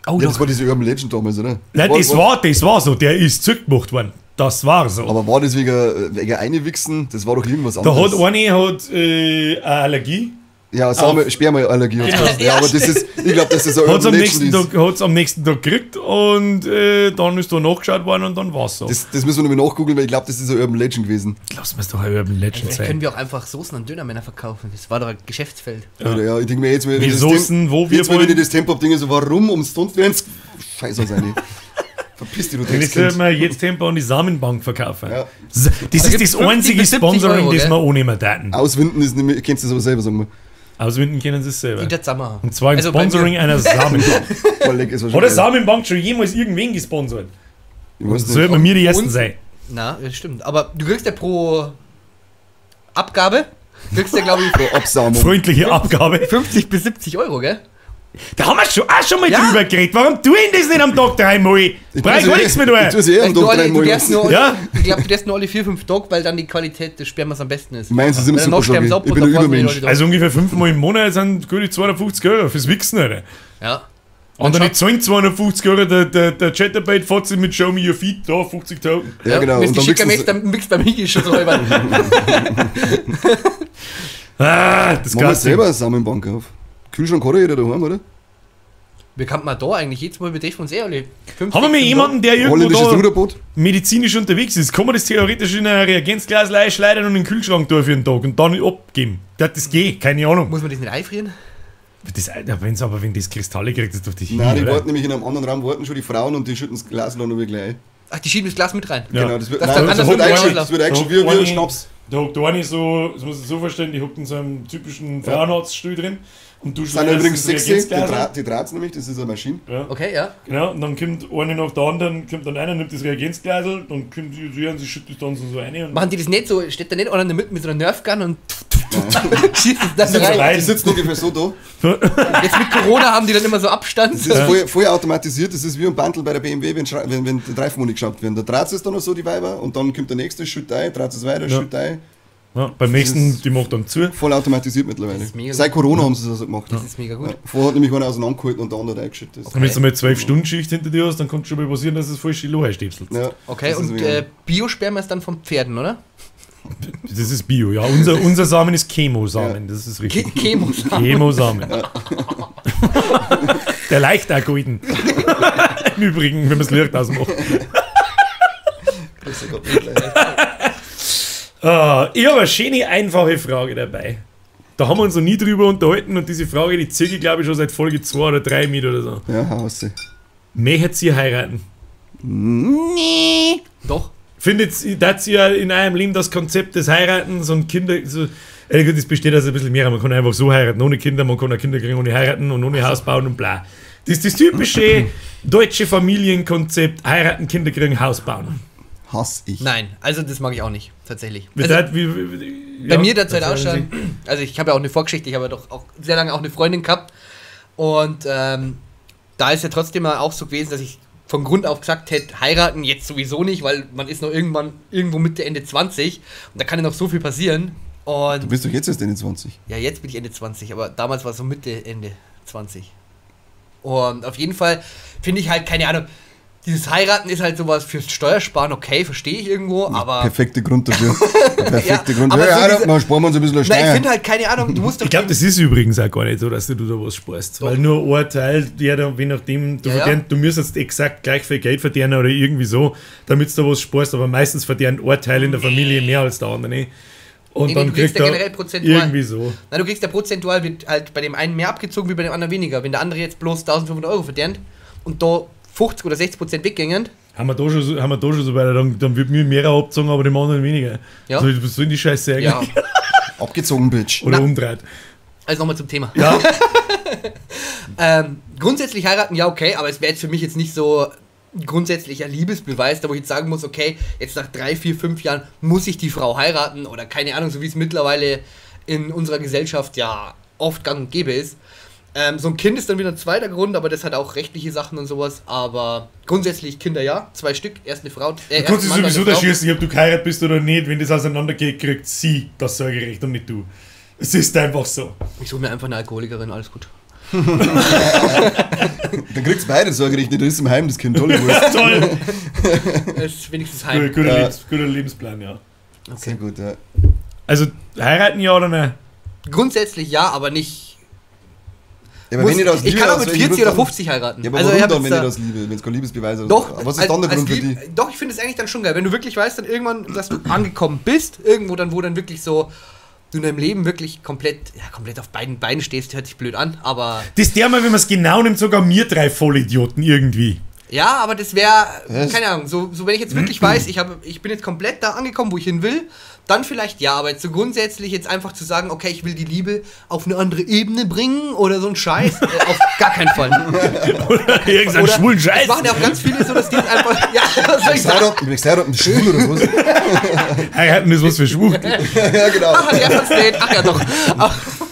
Oh, ja, das war diese Urban Legend damals, oder? Nein, das war so, der ist zurückgemacht worden. Das war so. Aber war das wegen Einwichsen? Das war doch irgendwas anderes. Da hat eine eine Allergie. Ja, Sperma-Allergie hat es. Ja, aber das ist, ich glaube, dass das ein Hat's am nächsten Tag, hat's am nächsten Tag gekriegt und dann ist da nachgeschaut worden und dann war's so. Das müssen wir nochmal nachgoogeln, weil ich glaube, das ist ein Urban Legend gewesen. Lass mir's doch ein Urban Legend sein. Können wir auch einfach Soßen an Dönermänner verkaufen. Das war doch ein Geschäftsfeld. Ja, ja, ich denke mir jetzt, wenn ich das Soßen, wo wir jetzt, wenn ich das Tempo hab, denke ich so, warum umsonst werden es Scheiße sein. Verpiss dich, du Dreckskind. Das sollte man jetzt Tempo an die Samenbank verkaufen. Ja. Das ist das einzige Sponsoring, das wir ohne mehr daten. Auswinden ist nicht mehr, kennst du das aber selber, sagen wir. Auswinden können sie es selber. In der Zammer. Und zwar im also Sponsoring einer Samenbank. Hat Hat eine Samenbank schon jemals irgendwen gesponsert? Ich weiß nicht. Sollten wir die Ersten sein. Na, das stimmt. Aber du kriegst ja pro Abgabe, kriegst ja, glaube ich, pro Absamung. Freundliche Abgabe. 50 bis 70 Euro, gell? Da haben wir schon, auch schon mal drüber geredet. Warum tue ich das nicht am Tag dreimal? Ich brauche gar nichts mehr da. Ich tue eh am Tag dreimal. Ja? Ich glaube, du darfst nur alle 4-5 Tage, weil dann die Qualität des Spermas am besten ist. Meinst du, sind super, ich bin ein Übermensch. Also ungefähr 5 Mal im Monat sind gute 250 Euro fürs Wichsen, oder? Ja. Und dann zahlen 250 Euro, der Chatterbait fährt sich mit Show Me Your Feet da, 50.000. Ja, genau. Und dann mixt beim Higi schon so rüber. Ah, das Machen wir selber eine Samenbank auf. Kühlschrank hat ja jeder daheim, oder? Wir kann man da eigentlich jetzt mal, wir treffen uns eh alle. Haben wir mal jemanden, der irgendwo da Ruderboot? Medizinisch unterwegs ist? Kann man das theoretisch in ein Reagenzglas schleudern und in den Kühlschrank da für einen Tag und dann abgeben? Das geht, keine Ahnung. Muss man das nicht einfrieren? Das, aber wenn das Kristalle kriegt, ist doch die Nein, die warten nämlich in einem anderen Raum, warten schon die Frauen und die schütten das Glas dann noch gleich ein. Ach, die schieben das Glas mit rein? Ja. Genau, das wird, nein, das wird eingeschüttet, das wird eingeschüttet wie Schnaps. Da hockt eine so, das muss ich so vorstellen, die hockt in so einem typischen Frauenarztstuhl drin. Und du sind übrigens 6, die Draht's nämlich, das ist eine Maschine. Ja. Okay, ja. Genau, und dann kommt eine nach der anderen, kommt dann einer, nimmt das Reagenzglasel, dann kommt sie zu und sie schüttet es dann so rein. Und machen die das nicht so, steht da nicht einer in der Mitte mit so einer Nerfgun und schießt es dann rein? Die sitzen ungefähr so da. Jetzt mit Corona haben die dann immer so Abstand. Das ist voll automatisiert, das ist wie ein Bandel bei der BMW, wenn die Reifen nicht geschraubt werden. Da dreht es dann noch so, die Weiber, und dann kommt der nächste, schüttet ein, dreht es weiter, schüttet ein. Ja, beim nächsten, die macht dann zu. Voll automatisiert mittlerweile. Seit Corona haben sie das gemacht. Das ist mega gut. Ja, vorher hat nämlich einer auseinandergehalten und der andere eingeschüttet. Okay. Wenn du mal 12-Stunden-Schicht hinter dir hast, dann kann es schon mal passieren, dass es falsche Loch einstäpselt. Ja, okay, und Biosperma ist dann von Pferden, oder? Das ist Bio, ja. Unser Samen ist Chemosamen, das ist richtig. Chemosamen. Chemosamen. Der leicht auch golden. Im Übrigen, wenn man es Licht ausmacht. Ich habe eine schöne, einfache Frage dabei. Da haben wir uns noch nie drüber unterhalten und diese Frage, die ziehe ich, glaube ich, schon seit Folge 2 oder 3 mit oder so. Ja, hau sie. Möchtet ihr heiraten? Nee. Doch. Findet ihr in eurem Leben das Konzept des Heiratens und Kinder... So, gut, das besteht also ein bisschen mehr. Man kann einfach so heiraten, ohne Kinder, man kann auch Kinder kriegen ohne heiraten und ohne Haus bauen und bla. Das ist das typische deutsche Familienkonzept, heiraten, Kinder kriegen, Haus bauen. Hass ich. Nein, also das mag ich auch nicht, tatsächlich. Also, bei mir derzeit auch schon, also ich habe ja auch eine Vorgeschichte, ich habe ja doch auch sehr lange auch eine Freundin gehabt und da ist ja trotzdem auch so gewesen, dass ich von Grund auf gesagt hätte, heiraten jetzt sowieso nicht, weil man ist noch irgendwann irgendwo Mitte, Ende 20 und da kann ja noch so viel passieren. Und du bist doch jetzt erst Ende 20. Ja, jetzt bin ich Ende 20, aber damals war es so Mitte, Ende 20. Und auf jeden Fall finde ich halt, keine Ahnung, dieses Heiraten ist halt sowas fürs Steuersparen, okay, verstehe ich irgendwo, aber... Perfekte Grund dafür. Perfekte ja, Grund. aber Ja, so ja, diese, dann sparen wir uns ein bisschen Steuer. Nein, ich finde halt, keine Ahnung, du musst doch... Ich glaube, das ist übrigens auch gar nicht so, dass du da was sparst. Doch. Weil nur ein Teil, der da, je nachdem, du, ja, verdient, du müsstest exakt gleich viel Geld verdienen oder irgendwie so, damit du da was sparst, aber meistens verdient ein Teil in der Familie mehr als der andere. Ne? Und nee, dann du kriegst kriegt ja er generell prozentual. irgendwie so. Nein, du kriegst ja prozentual, wird halt bei dem einen mehr abgezogen wie bei dem anderen weniger. Wenn der andere jetzt bloß 1500 Euro verdient und da 50 oder 60% weggängen. Haben wir da schon so, weiter, dann wird mir mehr abgezogen, aber dem anderen weniger. Ja. So, was soll denn die Scheiße eigentlich? Ja. Abgezogen, Bitch. Oder Na. umdreht. Also nochmal zum Thema. Ja. Grundsätzlich heiraten, ja okay, aber es wäre jetzt für mich jetzt nicht so grundsätzlicher Liebesbeweis, da wo ich jetzt sagen muss, okay, jetzt nach 3, 4, 5 Jahren muss ich die Frau heiraten oder keine Ahnung, so wie es mittlerweile in unserer Gesellschaft ja oft gang und gäbe ist. So ein Kind ist dann wieder ein zweiter Grund, aber das hat auch rechtliche Sachen und sowas. Aber grundsätzlich Kinder ja, 2 Stück, erst eine Frau. Du kannst dich sowieso da schießen, ob du geheiratet bist oder nicht. Wenn das auseinandergeht, kriegt sie das Sorgerecht und nicht du. Es ist einfach so. Ich suche mir einfach eine Alkoholikerin, alles gut. Dann kriegst du beide Sorgerecht nicht, das ist im Heim das Kind. Tolle Wurst. Toll. Das ist wenigstens Heim. Guter Lebensplan, ja. Okay. Sehr gut, ja. Also heiraten ja oder nicht? Grundsätzlich ja, aber nicht. Ja, aber wenn ich, das ich Liebe, kann auch mit 40 oder 50 heiraten. Ja, aber also warum ich dann, wenn ich das liebe? Wenn es kein Liebesbeweis ist? Doch. Was ist dann der Grund für die? Doch, ich finde es eigentlich dann schon geil. Wenn du wirklich weißt, dann irgendwann, dass du angekommen bist, irgendwo dann, wo dann wirklich so du in deinem Leben wirklich komplett auf beiden Beinen stehst, hört sich blöd an, aber... Das der mal, wenn man es genau nimmt, sogar mir 3 Vollidioten irgendwie. Ja, aber das wäre, keine Ahnung, so wenn ich jetzt wirklich weiß, ich bin jetzt komplett da angekommen, wo ich hin will, dann vielleicht ja, aber jetzt so grundsätzlich jetzt einfach zu sagen, okay, ich will die Liebe auf eine andere Ebene bringen oder so ein Scheiß, auf gar keinen Fall. Oder irgendeinen schwulen Scheiß. Das machen ja auch ganz viele so, dass die jetzt einfach, ja, was soll ich sagen? Ich heiraten, schwul oder was? Heiraten ist was für schwul. Ja, genau. Ach, ja, doch.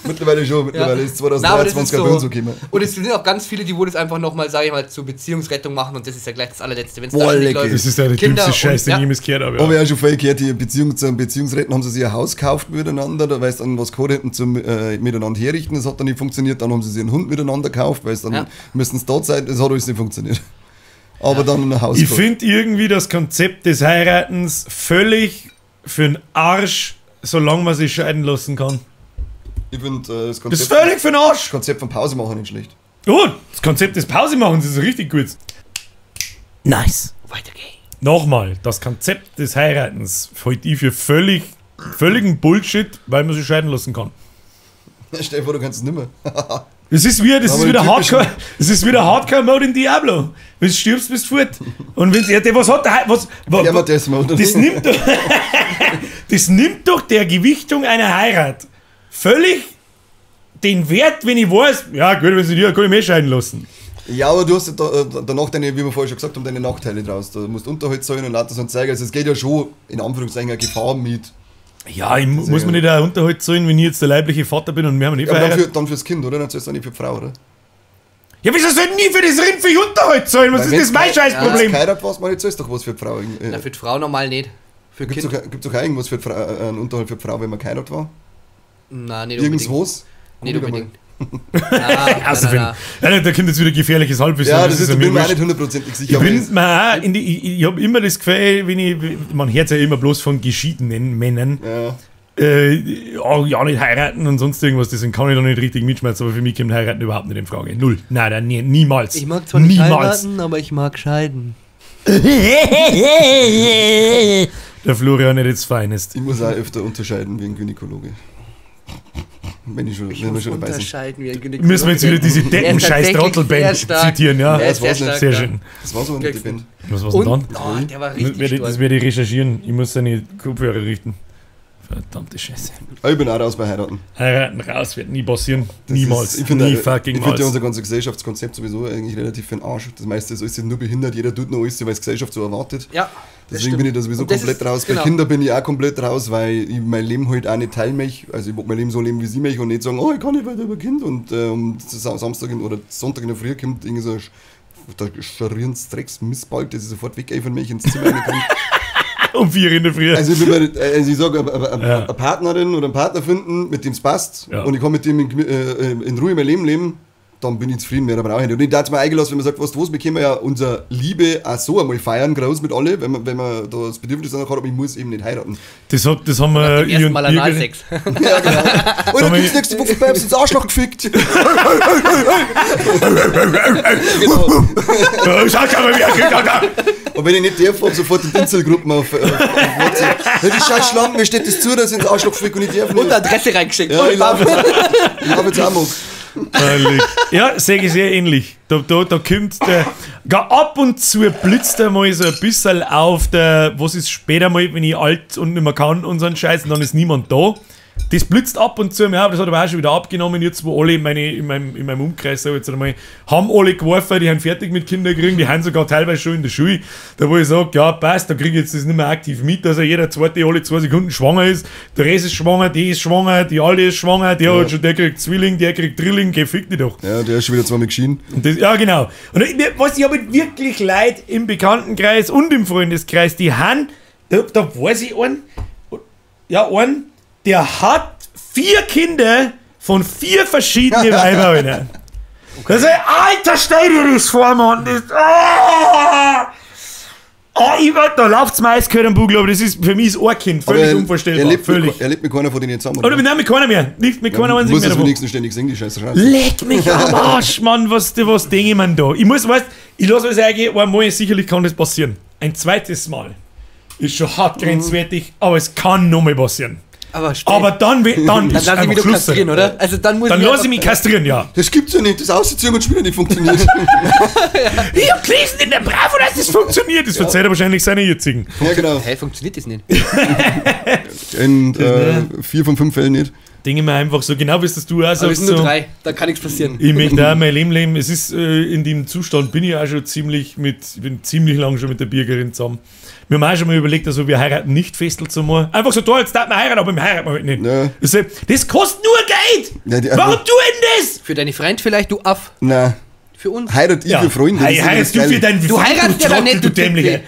Mittlerweile schon, mittlerweile ist 2023 so, bei uns okay. Und es sind auch ganz viele, die wohl das einfach nochmal, sage ich mal, zur Beziehungsrettung machen und das ist ja gleich das allerletzte. Wenn's Boah, da nicht leck, läuft. Das ist ja der dümmste Scheiß, den ich jemals gehört habe. Ja. Aber ich habe schon vorher gehört, die Beziehung zum Beziehungsretten haben sie sich ein Haus gekauft miteinander, da weil sie dann was gehabt hätten zum miteinander herrichten, das hat dann nicht funktioniert, dann haben sie sich einen Hund miteinander gekauft, weil es dann müssen es dort sein, das hat alles nicht funktioniert. Aber dann ein Haus. Ich finde irgendwie das Konzept des Heiratens völlig für den Arsch, solange man sich scheiden lassen kann. Ich finde das Konzept. Das ist völlig für den Arsch! Das Konzept von Pause machen nicht schlecht. Oh, das Konzept des Pause machen ist richtig gut. Nice. Weiter geht's. Nochmal, das Konzept des Heiratens halte ich für völligen Bullshit, weil man sich scheiden lassen kann. Stell dir vor, du kannst es nicht mehr. Es ist wieder Hardcore, es ist wieder Hardcore-Mode in Diablo. Wenn du stirbst, bist du fort. Und wenn ja, was hat der, was das nimmt doch, das nimmt doch der Gewichtung einer Heirat völlig den Wert, wenn ich weiß, ja gut, wenn sie dir, kann ich mich scheiden lassen. Ja, aber du hast ja danach deine, wie wir vorher schon gesagt haben, deine Nachteile draus. Du musst Unterhalt zahlen und lauter so ein Zeug. Also es geht ja schon in Anführungszeichen eine Gefahr mit. Ja, ich muss man nicht auch Unterhalt zahlen, wenn ich jetzt der leibliche Vater bin und wir haben nicht ja, aber dann fürs Kind, oder? Dann zahlst du nicht für die Frau, oder? Ja, wieso soll ich nie für das Rindviech Unterhalt zahlen? Was Weil ist das mein Scheißproblem? Wenn du geheiratet warst, man, zahlst doch was für die Frau. Na, für die Frau normal nicht. Für Gibt's Kind. Gibt's doch auch irgendwas für die Frau, einen Unterhalt für die Frau, wenn man geheiratet war? Nein, nicht unbedingt. Irgendwas? Nicht unbedingt. Außer ja, da kommt jetzt wieder gefährliches Halbwissen. Ja, das ist, bin mir auch nicht hundertprozentig sicher. Ich bin ich habe immer das Gefühl, wenn ich, man hört ja immer bloß von geschiedenen Männern, ja. Ja, nicht heiraten und sonst irgendwas, deswegen kann ich da nicht richtig mitschmerzen, aber für mich kommt heiraten überhaupt nicht in Frage. Null. Nein, nein, nie, niemals. Ich mag zwar nicht heiraten, aber ich mag scheiden. Der Florian at its finest. Ich muss auch öfter unterscheiden wie ein Gynäkologe. Wenn ich schon, wenn wir schon dabei sind. Wie ein Gynäkologe. Müssen wir jetzt wieder diese Deppen-Scheiß-Trottelband zitieren, ja? Ja, das war sehr schön. Das war so eine Band. Was war's denn dann? Oh, der war richtig das werde ich recherchieren. Ich muss seine Kopfhörer richten. Verdammte Scheiße. Ich bin auch raus bei Heiraten. Heiraten raus wird nie passieren. Das niemals. Ist, ich finde nie fucking ich finde ja unser ganzes Gesellschaftskonzept sowieso eigentlich relativ für den Arsch. Das meiste ist alles nur behindert, jeder tut nur alles, weil es Gesellschaft so erwartet. Ja. Deswegen bin ich da sowieso komplett raus. Bei genau. Kindern bin ich auch komplett raus, weil ich mein Leben halt auch nicht teilen möchte. Also ich will mein Leben so leben, wie sie möchte und nicht sagen, oh, ich kann nicht weiter über Kind. Und Samstag oder Sonntag in der Früh kommt irgendwie so ein scharrierendes Drecksmissbalg, das ich sofort wegeifern mich ins Zimmer reinkomme. Um 4 in der Früh. Also ich sage, eine Partnerin oder einen Partner finden, mit dem es passt, ja. Und ich kann mit dem in Ruhe mein Leben leben, dann bin ich zufrieden, mehr brauche ich nicht. Und ich darf es mir eingelassen, wenn man sagt, was, wir können ja unsere Liebe auch so einmal feiern, groß mit alle, wenn man da das Bedürfnis danach hat, aber ich muss eben nicht heiraten. Das haben wir... Ersten Mal Analsex. Ja, genau. Und dann gibt's nächste Woche bei ins Arschloch gefickt. Genau. Und wenn ich nicht darf, hab sofort die Inselgruppen auf WhatsApp. Hey, die scheiß Schlampen, mir steht das zu, dass ich ins Arschloch gefickt und ich darf nicht. Und Adresse reingeschickt. Ja, ich laufe jetzt auch noch. Ja, sehe ich sehr ähnlich. Da kommt der, ab und zu blitzt er mal so ein bisschen auf, der, was ist später mal, wenn ich alt und nicht mehr kann und so einen Scheiß, und dann ist niemand da. Das blitzt ab und zu, ja, das hat aber auch schon wieder abgenommen, jetzt wo alle in meinem Umkreis, sag ich jetzt einmal, haben alle geworfen, die haben fertig mit Kindern gekriegt, die haben sogar teilweise schon in der Schule, da wo ich sage, ja passt, da kriege ich jetzt das nicht mehr aktiv mit, dass jeder zweite alle 2 Sekunden schwanger ist, der Rest ist schwanger, die ist schwanger, die alte ist schwanger, der hat schon, der kriegt Zwilling, der kriegt Drilling, geh fick dich doch. Ja, der ist schon wieder zweimal geschieden. Und das, ja, genau. Und ich habe wirklich Leute im Bekanntenkreis und im Freundeskreis, die haben, da weiß ich einen, ja, einen, der hat 4 Kinder von 4 verschiedenen Weibern. Okay. Das ist, alter, stell dir das vor, Mann. Das, da läuft's mir eiskalt am Bugel, aber das ist, für mich ist ein Kind völlig unvorstellbar. Er lebt mit keiner von denen zusammen. Oder mit keiner mehr. Nicht mit keiner einzigen mehr. Muss das wenigstens ständig singen, die Scheiße. Leck mich am Arsch, Mann, was denke ich mir da? Ich muss, weißt, ich lasse es eingehen, einmal, sicherlich kann das passieren. Ein zweites Mal ist schon hart grenzwertig, aber es kann nochmal passieren. Aber dann dann lass ich mich doch kastrieren, oder? Also dann muss dann lass ich mich kastrieren, ja. Das gibt's ja nicht, das Ausziehen und Spielen nicht funktioniert. Ja. Ich hab gelesen in der Bravo, dass das funktioniert. Das verzeiht er wahrscheinlich seine jetzigen. Ja, genau. Hä, funktioniert das nicht? In 4 von 5 Fällen nicht. Denke mir einfach so, genau wie es das du auch sagst. Aber es sind nur so, 3, da kann nichts passieren. Ich möchte auch mein Leben leben. Es ist, in dem Zustand bin ich auch schon ziemlich bin ziemlich lang schon mit der Birgerin zusammen. Wir haben auch schon mal überlegt, also wir heiraten nicht festel zum Mal. Einfach so, da, jetzt darf man heiraten, aber wir heiraten halt nicht. Ja. Das, das kostet nur Geld! Ja, warum tun das? Für deine Freund vielleicht, du Aff. Nein. Für uns. Heirat ich für Freunde. Heiratst du für deinen Du heiratst ja dann nicht, du Dämliche.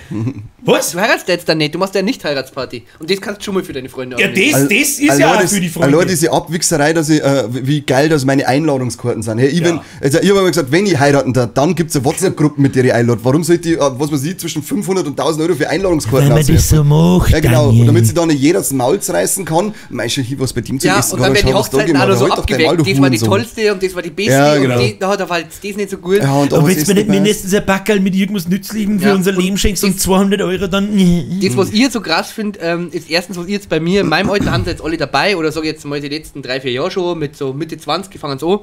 Was? Du heiratst jetzt dann nicht, du machst ja nicht Heiratsparty. Und das kannst du schon mal für deine Freunde Ja, das ist ja auch für die Freunde. Allein diese Abwichserei, dass ich, wie geil das meine Einladungskarten sind. Hey, ich habe immer gesagt, wenn ich heiraten darf, dann gibt es eine WhatsApp-Gruppe, mit der ich einlade. Warum sollte ich, was weiß ich, zwischen 500 und 1000 Euro für Einladungskarten Wenn man das so macht. Ja, genau. Und damit sie dann nicht jeder das Maul reißen kann, meinst du, hier was bei dem zu essen. Und dann werden die Hochzeiten auch noch so abgeweckt. Das war die tollste und das war die beste. Und da war jetzt das nicht so gut. Und wenn du mir nicht mindestens ein Backerl mit irgendwas Nützlichem für unser Leben schenkst und 200 Euro dann. Das, was ich jetzt so krass finde, ist erstens, was ich jetzt bei mir in meinem Alter haben sie jetzt alle dabei, oder sage ich jetzt mal die letzten 3-4 Jahre schon, mit so Mitte 20 fangen sie an,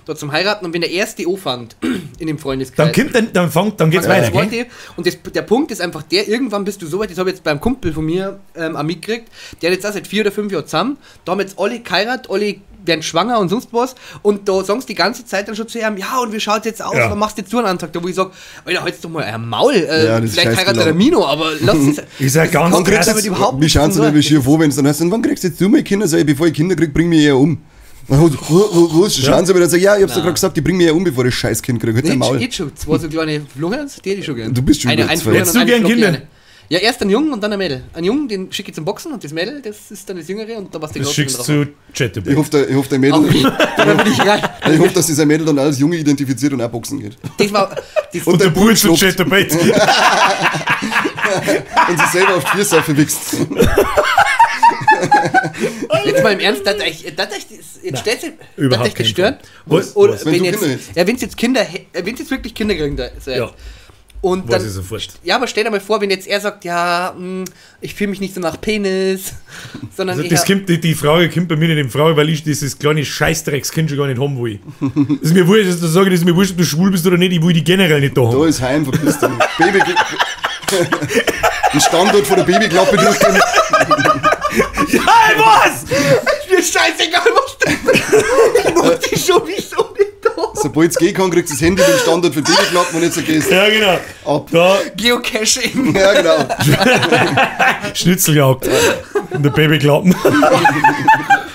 da zum Heiraten, und wenn der erste anfängt in dem Freundeskreis. Dann geht's weiter. Okay? Und der Punkt ist einfach der, irgendwann bist du so weit, das habe ich jetzt beim Kumpel von mir auch mitgekriegt, der hat jetzt auch seit 4 oder 5 Jahren zusammen, da haben jetzt alle geheiratet, alle werden schwanger und sonst was, und da sagen sie die ganze Zeit dann schon zu ihm, ja, und wie schaut's jetzt aus, was machst du jetzt du einen Antrag? Da wo ich sag, Alter, halt's doch mal ein Maul, vielleicht heiratet der Mino, aber lass es. Ich sag ganz krass, überhaupt. Wie schauen sie mir schier vor, wenn es dann heißt, wann kriegst du jetzt du mal Kinder? Sag ich, bevor ich Kinder krieg, bring mich eher um. Schauen sie mir dann sagen, ja, ich hab's doch gerade gesagt, die bringen mich ja um, bevor ich scheiß Kind kriege. Nee, ich schon. Zwei so kleine Florians, die hätte ich schon gern. Du bist schon ein Hättest du gern Kinder? Ja, erst einen Jungen und dann ein Mädel. Einen Jungen, den schicke ich zum Boxen und das Mädel, das ist dann das Jüngere und da was Das schickst du zu Chatterbait. Ich hoffe, dein Mädel, Dann bin ich rein. ich hoffe, dass sich sein Mädel dann als Junge identifiziert und auch boxen geht. Das war, das, Und Und der der Bub Bub zu schluckt. Chatterbait. Und sich selber auf die Vierseife wichst. Jetzt mal im Ernst, das jetzt stellt sich, überhaupt das keinen stören? Was? Oder Was? Wenn wenn du jetzt, Kinder hättest. ja, wenn's jetzt Kinder, wenn's jetzt wirklich Kinder kriegen, da, so Ja. Und Weiß dann, ich sofort. ja, aber stell dir mal vor, wenn jetzt er sagt, ja, ich fühle mich nicht so nach Penis, sondern Also das eher, kommt, die Frage kommt bei mir nicht in Frage, weil ich dieses kleine Scheißdreckskind schon gar nicht haben will. Das ist mir wurscht, dass du sagst, das ist mir wurscht, ob du schwul bist oder nicht, ich will die generell nicht da Da haben. ist heim, verpiss dich. Baby. Ein Standort von der Babyklappe durchgehen. Ja, was? ist mir scheißegal, was du Ich mach die sowieso nicht da. Sobald es gehen kann, kriegst du das Handy mit dem Standort für Babyklappen und jetzt gehst du Ja, genau. ab. Da, Geocaching. Ja, genau. Schnitzeljagd. Und der Babyklappen.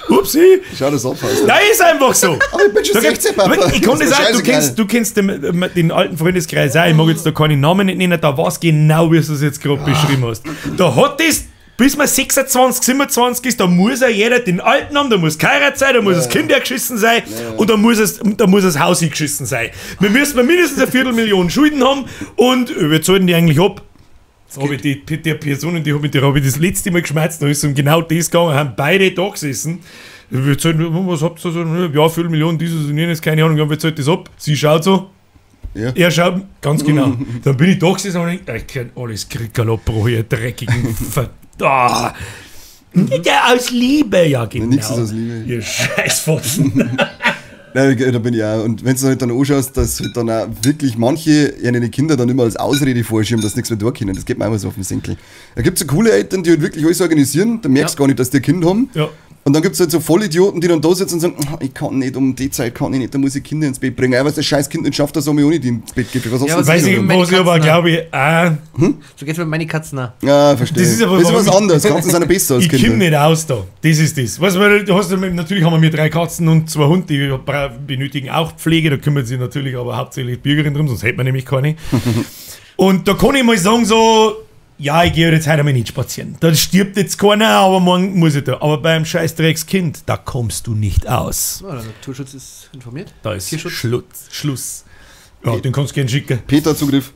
Upsi. Schau, das abpasst. Nein, ist einfach so. Aber ich bin schon Da gibt's- 16, Papa. Aber ich kann Ist das mir auch, du scheißegal. kennst den alten Freundeskreis auch, ich mag jetzt da keine Namen nicht nennen, da weiß genau, wie du es jetzt gerade beschrieben hast. Da hat das, bis man 26, 27 ist, da muss ja jeder den Alten haben, da muss geheiratet sein, da muss das Kind hergeschissen sein und da muss das Haus eingeschissen sein. Wir müssen mindestens 250.000 Schulden haben und wir zahlen die eigentlich ab. Das habe ich die Personen, die habe ich, die hab ich das letzte Mal geschmerzt, da ist es um genau das gegangen, haben beide da gesessen. Wir zahlen, was habt ihr so? Ja, 250.000, dieses und jenes, keine Ahnung, ja, wir zahlen das ab. Sie schaut so, Ja. er schaut, ganz genau. Dann bin ich da gesessen und ich, ich kenn alles Krickerlopro, ihr dreckigen Ver... Ah. Ja, aus Liebe, ja, genau. Nix ist aus Liebe. Ihr Scheißfotzen. Nein, da bin ich auch. Und wenn du halt dann anschaust, dass halt dann auch wirklich manche ihre Kinder dann immer als Ausrede vorschieben, dass sie nichts mehr tun können. Das geht mir immer so auf den Senkel. Da gibt es so coole Eltern, die halt wirklich alles organisieren, da merkst du Ja. gar nicht, dass die ein Kind haben. Ja. Und dann gibt es halt so Vollidioten, die dann da sitzen und sagen, "Oh, ich kann nicht, um die Zeit kann ich nicht, da muss ich Kinder ins Bett bringen. Ja, was das scheiß Kind nicht schafft, das soll ich auch nicht ins Bett geben. Was hast Ja, du was Weiß denn ich, für Meine was ich aber Katzen glaube ich auch, So geht's mit meinen Katzen auch. Ja, verstehe. Das ist aber das ist was warum ich- anderes. Katzen sind ja besser als Ich Kinder. komm nicht aus da. Das ist das. Weißt du, du hast, natürlich haben wir 3 Katzen und 2 Hunde, die benötigen auch Pflege. Da kümmert sich natürlich aber hauptsächlich die Bürgerin drum, sonst hätte man nämlich keine. Und da kann ich mal sagen, so, ja, ich gehe jetzt heute einmal nicht spazieren. Da stirbt jetzt keiner, aber morgen muss ich da. Aber beim Scheißdreckskind, da kommst du nicht aus. Ja, der Naturschutz ist informiert. Da ist Tierschutz. Schluss. Ja, den kannst du gern schicken. Peter Zugriff.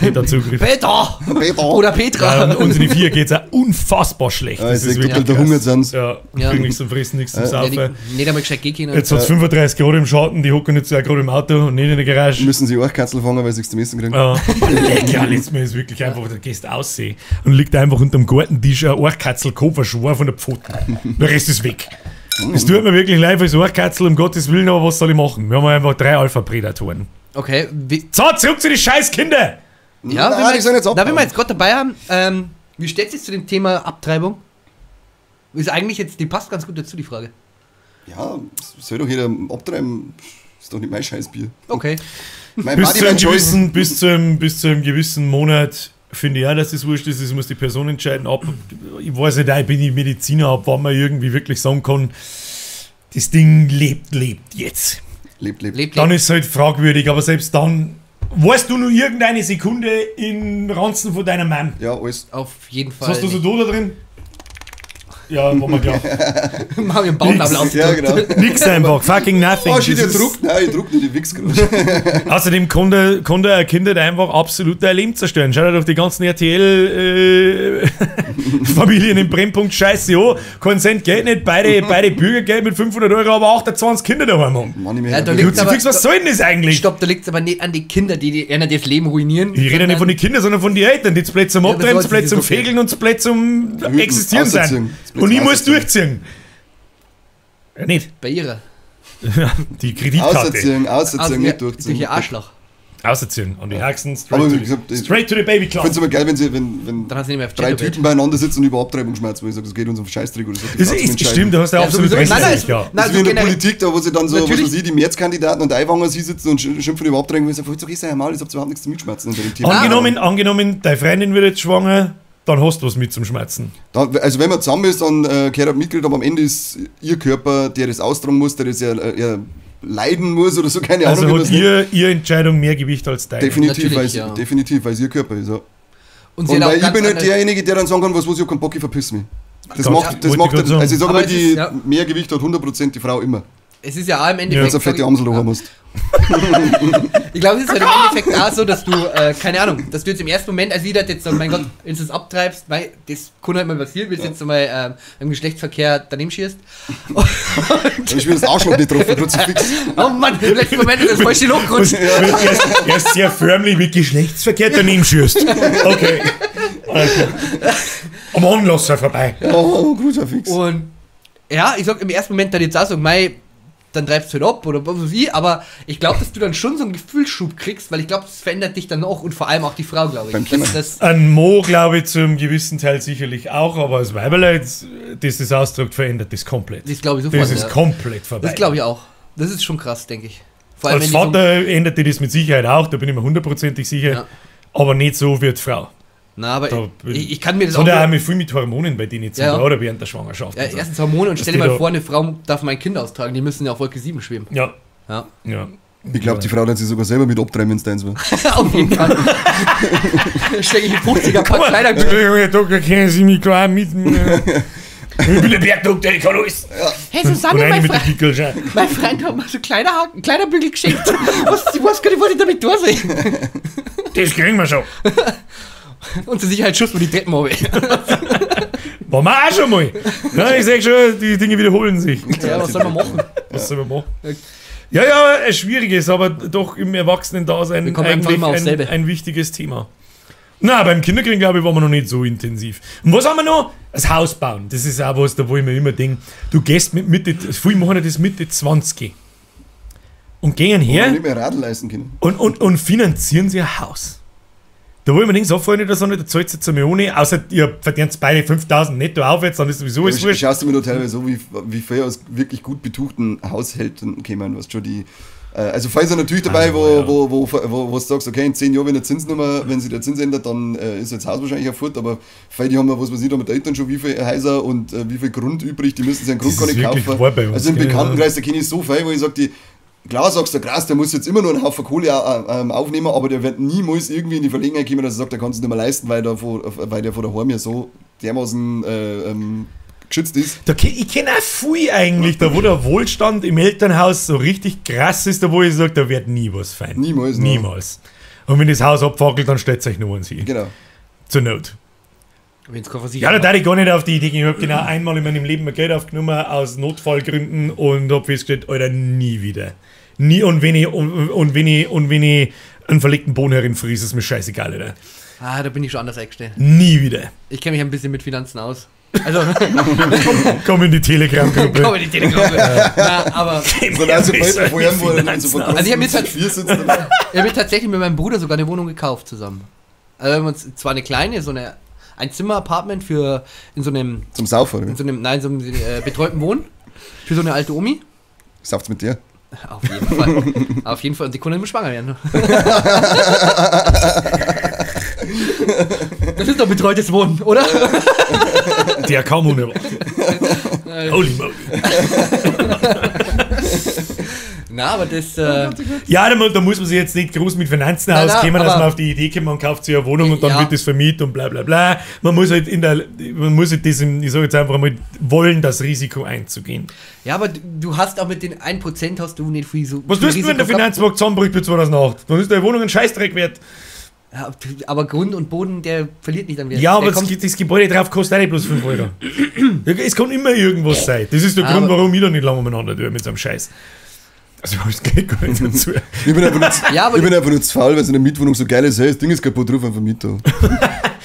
Peter Zugriff. Peter! Peter. Oder Petra! Ja, und unsere 4 geht es auch unfassbar schlecht. Ja, Das ich ist seh, wirklich doppelt der krass. Hunger sind's. Ja, Ja. kriegen nichts zum Fressen, nichts zum Ja, Saufen. nicht einmal gescheit gehen können. Jetzt hat es 35 Grad im Schatten, die hocken jetzt ja gerade im Auto und nicht in der Garage. Müssen sie auch Katzel fangen, weil sie nichts zum Essen kriegen. Ja, leck, ja, letztes Mal ist wirklich einfach, da gehst du aussehen und liegt einfach unterm Gartentisch ein Ohrkatzelkopf, ein Schwar von der Pfoten. Der Rest ist weg. Es tut mir wirklich leid fürs Ohrkatzel, um Gottes Willen, aber was soll ich machen? Wir haben einfach 3 Alpha-Prädatoren. Okay, So, zurück zu den scheiß Kindern! ja, Nein, wenn wir die sollen jetzt na, wenn wir abbauen. jetzt gerade dabei haben, wie steht es zu dem Thema Abtreibung? Ist eigentlich jetzt, die passt ganz gut dazu, die Frage. Ja, soll doch jeder abtreiben. Ist doch nicht mein Scheißbier. Okay. Mein Bis Buddy, zu, einem mein Choice. gewissen, bis zu einem gewissen Monat finde ich auch, dass das wurscht ist, das muss die Person entscheiden. Ab, ich weiß nicht, ich bin nicht Mediziner, ab wann man irgendwie wirklich sagen kann, das Ding lebt jetzt. Lebt, lebt. Lebt, Dann lebt. ist es halt fragwürdig, aber selbst dann weißt du nur irgendeine Sekunde in Ranzen von deiner Mom. Ja, alles. Auf jeden Fall. Was hast du so da drin? Ja, war mir klar. Machen wir einen Baumnabel Nix. aus. Ja, genau. Nix einfach, fucking nothing. Oh, shit, Das ich ist- druckt. Nein, ich druck nicht, ich wichs gerade. Außerdem kann der ein Kind halt einfach absolut dein Leben zerstören. Schau dir doch die ganzen RTL-Familien im Brennpunkt Scheiße an. Kein Cent Geld nicht, beide Bürgergeld mit 500 Euro, aber 28 Kinder daheim haben. Mann, ich mir Ja, da liegt aber- Kruzifix, was soll denn das eigentlich? Stopp, da liegt es aber nicht an die Kinder, die einer das Leben ruinieren. Ich rede ja nicht von den Kindern, sondern von den Eltern, die zu blöd zum Ja, Abtreiben, das zu blöd weiß zum ich, das ist okay. Fegeln und zu blöd zum Existieren sein. Auserziehen. Und ich muss Auserziehen. durchziehen. Ja, nicht. Bei ihrer. Die Kreditkarte. Auserziehen, auserziehen, Also, nicht ja, Durch durchziehen. ihr Arschloch. Auserziehen. Und die Haxen Aber straight, wie to, gesagt, the, ich- straight to the baby Ich club. finde es immer geil, wenn, sie, wenn Dann hat sie nicht mehr auf drei Chatterbait. Typen beieinander sitzen und über Abtreibung schmerzen, wo ich sage, das geht uns auf Scheißdreck oder so. Die Das Frau zum ist, Entscheiden. stimmt, da hast du Ja, absolut sowieso. recht. Nein, nein, ja. nein, Das ist also wie in der generell- Politik, da wo sie dann so, was Natürlich. weiß ich, die Märzkandidaten und Aiwanger sie sitzen und schimpfen über Abtreibung, wo ich sage, so ist ja mal, ich habt überhaupt nichts zum Mitschmerzen unter dem Thema. Angenommen, deine Freundin wird jetzt schwanger, dann hast du was mit zum Schmerzen. Da, also wenn man zusammen ist, dann gehört er Mitglied, aber am Ende ist ihr Körper, der das austragen muss, der das ja, leiden muss oder so, keine Also Ahnung. wie hat man's nennt. ihr Entscheidung mehr Gewicht als deine. Definitiv, Natürlich, weil ja. definitiv, weil es ihr Körper ist. Ja. Und sie Und hat auch weil ich ganz bin halt andere- derjenige, der dann sagen kann, was ich hab keinen Bock, ich verpiss mich. Das Ja, macht, das wollte macht, ich grad sagen. also ich sag Aber mal, es die ist, ja. mehr Gewicht hat 100% die Frau immer. Es ist ja auch im Wenn Endeffekt. du eine fette Amsel haben musst. Ich glaube, es ist halt im Endeffekt auch so, dass du, keine Ahnung, dass du jetzt im ersten Moment, als jeder jetzt so, mein Gott, wenn du es abtreibst, weil das kann halt mal passieren, wenn du jetzt mal im Geschlechtsverkehr daneben schießt. Dann ist mir das Arschloch nicht getroffen, Kruzifix. Oh Mann, im letzten Moment ist das falsche Loch gerutscht. Er ist sehr förmlich mit Geschlechtsverkehr daneben schießt. Okay. Okay. Am Anlasser vorbei. Oh, Kruzifix. Und ja, ich sag im ersten Moment dann jetzt auch so, mei, dann treibst du halt ab oder was weiß ich, aber ich glaube, dass du dann schon so einen Gefühlsschub kriegst, weil ich glaube, das verändert dich dann auch und vor allem auch die Frau, glaube ich. Beim Kimmer. Das, Ein Mo, glaube ich, zum gewissen Teil sicherlich auch, aber als Weiberleid, das das ausdrückt, verändert das komplett. das glaube ich sofort. Das ist ja. komplett vorbei. Das glaube ich auch. Das ist schon krass, denke ich. Vor allem, Als wenn die so- Vater ändert sich das mit Sicherheit auch, da bin ich mir hundertprozentig sicher. Ja. Aber nicht so wie die Frau. Na, aber Da bin- ich kann mir das auch. Sondern auch mit viel mit Hormonen bei denen jetzt Ja, ja. oder während der Schwangerschaft. Ja, und so. erstens Hormone und Dass stell dir die mal da- vor, eine Frau darf mein Kind austragen, die müssen ja auf Wolke 7 schweben. Ja, Ja. ja. Ich glaube, die Frau hat sich sogar selber mit abtreiben, wenn es deins war. auf jeden Fall. Stecke ich einen 50er Pack Kleiderbügel. Herr Doktor, kennen Sie mich klar mit. Ich bin der Bergdoktor, ich kann alles. Hey Und Susanne, eine mein, mit der Fre Pickelschein. mein Freund hat mir so Kleiderbügel geschenkt. Was, ich weiß gar nicht, was ich damit tun soll. Das kriegen wir schon. Und zur Sicherheit schuss mir die Treppen runter. Waren wir auch schon mal. Na, ich sag schon, die Dinge wiederholen sich. Ja, was soll man machen? Was soll man machen? Ja, ja, ein schwieriges, aber doch im Erwachsenen-Dasein Wir kommen einfach eigentlich immer aufs ein, selbe. ein wichtiges Thema. Na, beim Kinderkriegen, glaube ich, waren wir noch nicht so intensiv. Und was haben wir noch? Das Haus bauen. Das ist auch was, da wo ich mir immer denke, du gehst mit Mitte, viele machen ja das Mitte 20 und gehen Ja. her Nicht mehr Radl leisten können. und finanzieren sich ein Haus. Da wo ich mir denke, so Freunde, das nicht, da zahlt jetzt eine Million, außer ihr verdient beide 5000 netto aufwärts, dann ist sowieso alles Ich wurscht. schaust du mir nur teilweise so, wie viel aus wirklich gut betuchten Haushältern kämen, was schon die. Also falls er natürlich dabei, Ah, wo, ja. wo du sagst, okay, in 10 Jahren, wenn der Zins nicht mehr, wenn sich der Zins ändert, dann ist das Haus wahrscheinlich erfurt, aber viele, die haben ja, was weiß ich, da mit Eltern schon wie viele Häuser und wie viel Grund übrig, die müssen sich einen Grund Das gar ist nicht wirklich kaufen. wahr bei uns, Also im gell, Bekanntenkreis, da kenne ich so viel, wo ich sage, die, klar sagst du, krass, der muss jetzt immer nur einen Haufen Kohle aufnehmen, aber der wird niemals irgendwie in die Verlegenheit kommen, dass er sagt, er kann es nicht mehr leisten, weil der vor, weil der vor der Heim ja so dermaßen geschützt ist. Da, ich kenne auch viel eigentlich, da wo der Wohlstand im Elternhaus so richtig krass ist, da wo ich sage, da wird nie was fein. Niemals, ne. Niemals. Und wenn das Haus abfackelt, dann stellt euch nur eins hin. Genau. Zur Not. Wenn's keine Versicherung Ja, da darf ich gar nicht auf die Idee gehen. Ich habe genau einmal in meinem Leben mein Geld aufgenommen aus Notfallgründen und habe festgestellt, Alter, nie wieder. Nie. Und wenn ich, und wenn ich einen verlegten Boden herinfriese, ist mir scheißegal, Alter. hat. Ah, da bin ich schon anders eingestellt. Nie wieder. Ich kenne mich ein bisschen mit Finanzen aus. Also, Komm in die Telegram-Gruppe. komm in die Telegram. Na, aber So, also bald vorher, wo er dann so vor Also ich hab jetzt halt- vier sitzt. Oder? ich habe mir tatsächlich mit meinem Bruder sogar eine Wohnung gekauft zusammen. Also wir haben uns zwar eine kleine, so eine ein Zimmer-Apartment für in so einem, Zum Saufen, in oder? so einem, nein, so einem betreuten Wohnen für so eine alte Omi. Sauft's mit dir? Auf jeden Fall. Auf jeden Fall. Und die konnte immer schwanger werden. Das ist doch betreutes Wohnen, oder? Der kam unerwartet. Holy moly. Na, aber das. Ja, da muss man sich jetzt nicht groß mit Finanzen Nein, nein, auskennen, dass aber- man auf die Idee kommt, man kauft sich eine Wohnung und dann Ja. wird das vermietet und bla bla bla. Man muss halt man muss halt das, ich sage jetzt einfach mal, wollen, das Risiko einzugehen. Ja, aber du hast auch mit den 1% hast du nicht viel so. Was viel tust du, wenn der Risiko gehabt. Finanzmarkt zusammenbricht bei 2008? Dann ist deine Wohnung ein Scheißdreck wert. Ja, aber Grund und Boden, der verliert nicht an Wert. Ja, aber der das Gebäude drauf kostet auch nicht bloß 5 Euro. Es kann immer irgendwas sein. Das ist der Aber- Grund, warum ich da nicht lange umeinander tue mit so einem Scheiß. Also, das geht gar nicht dazu. Ich bin einfach nur, zu, Ja, aber- ich bin einfach nur zu faul, weil es in der Mietwohnung so geil ist. Hey, das Ding ist kaputt, ruf einen Vermieter.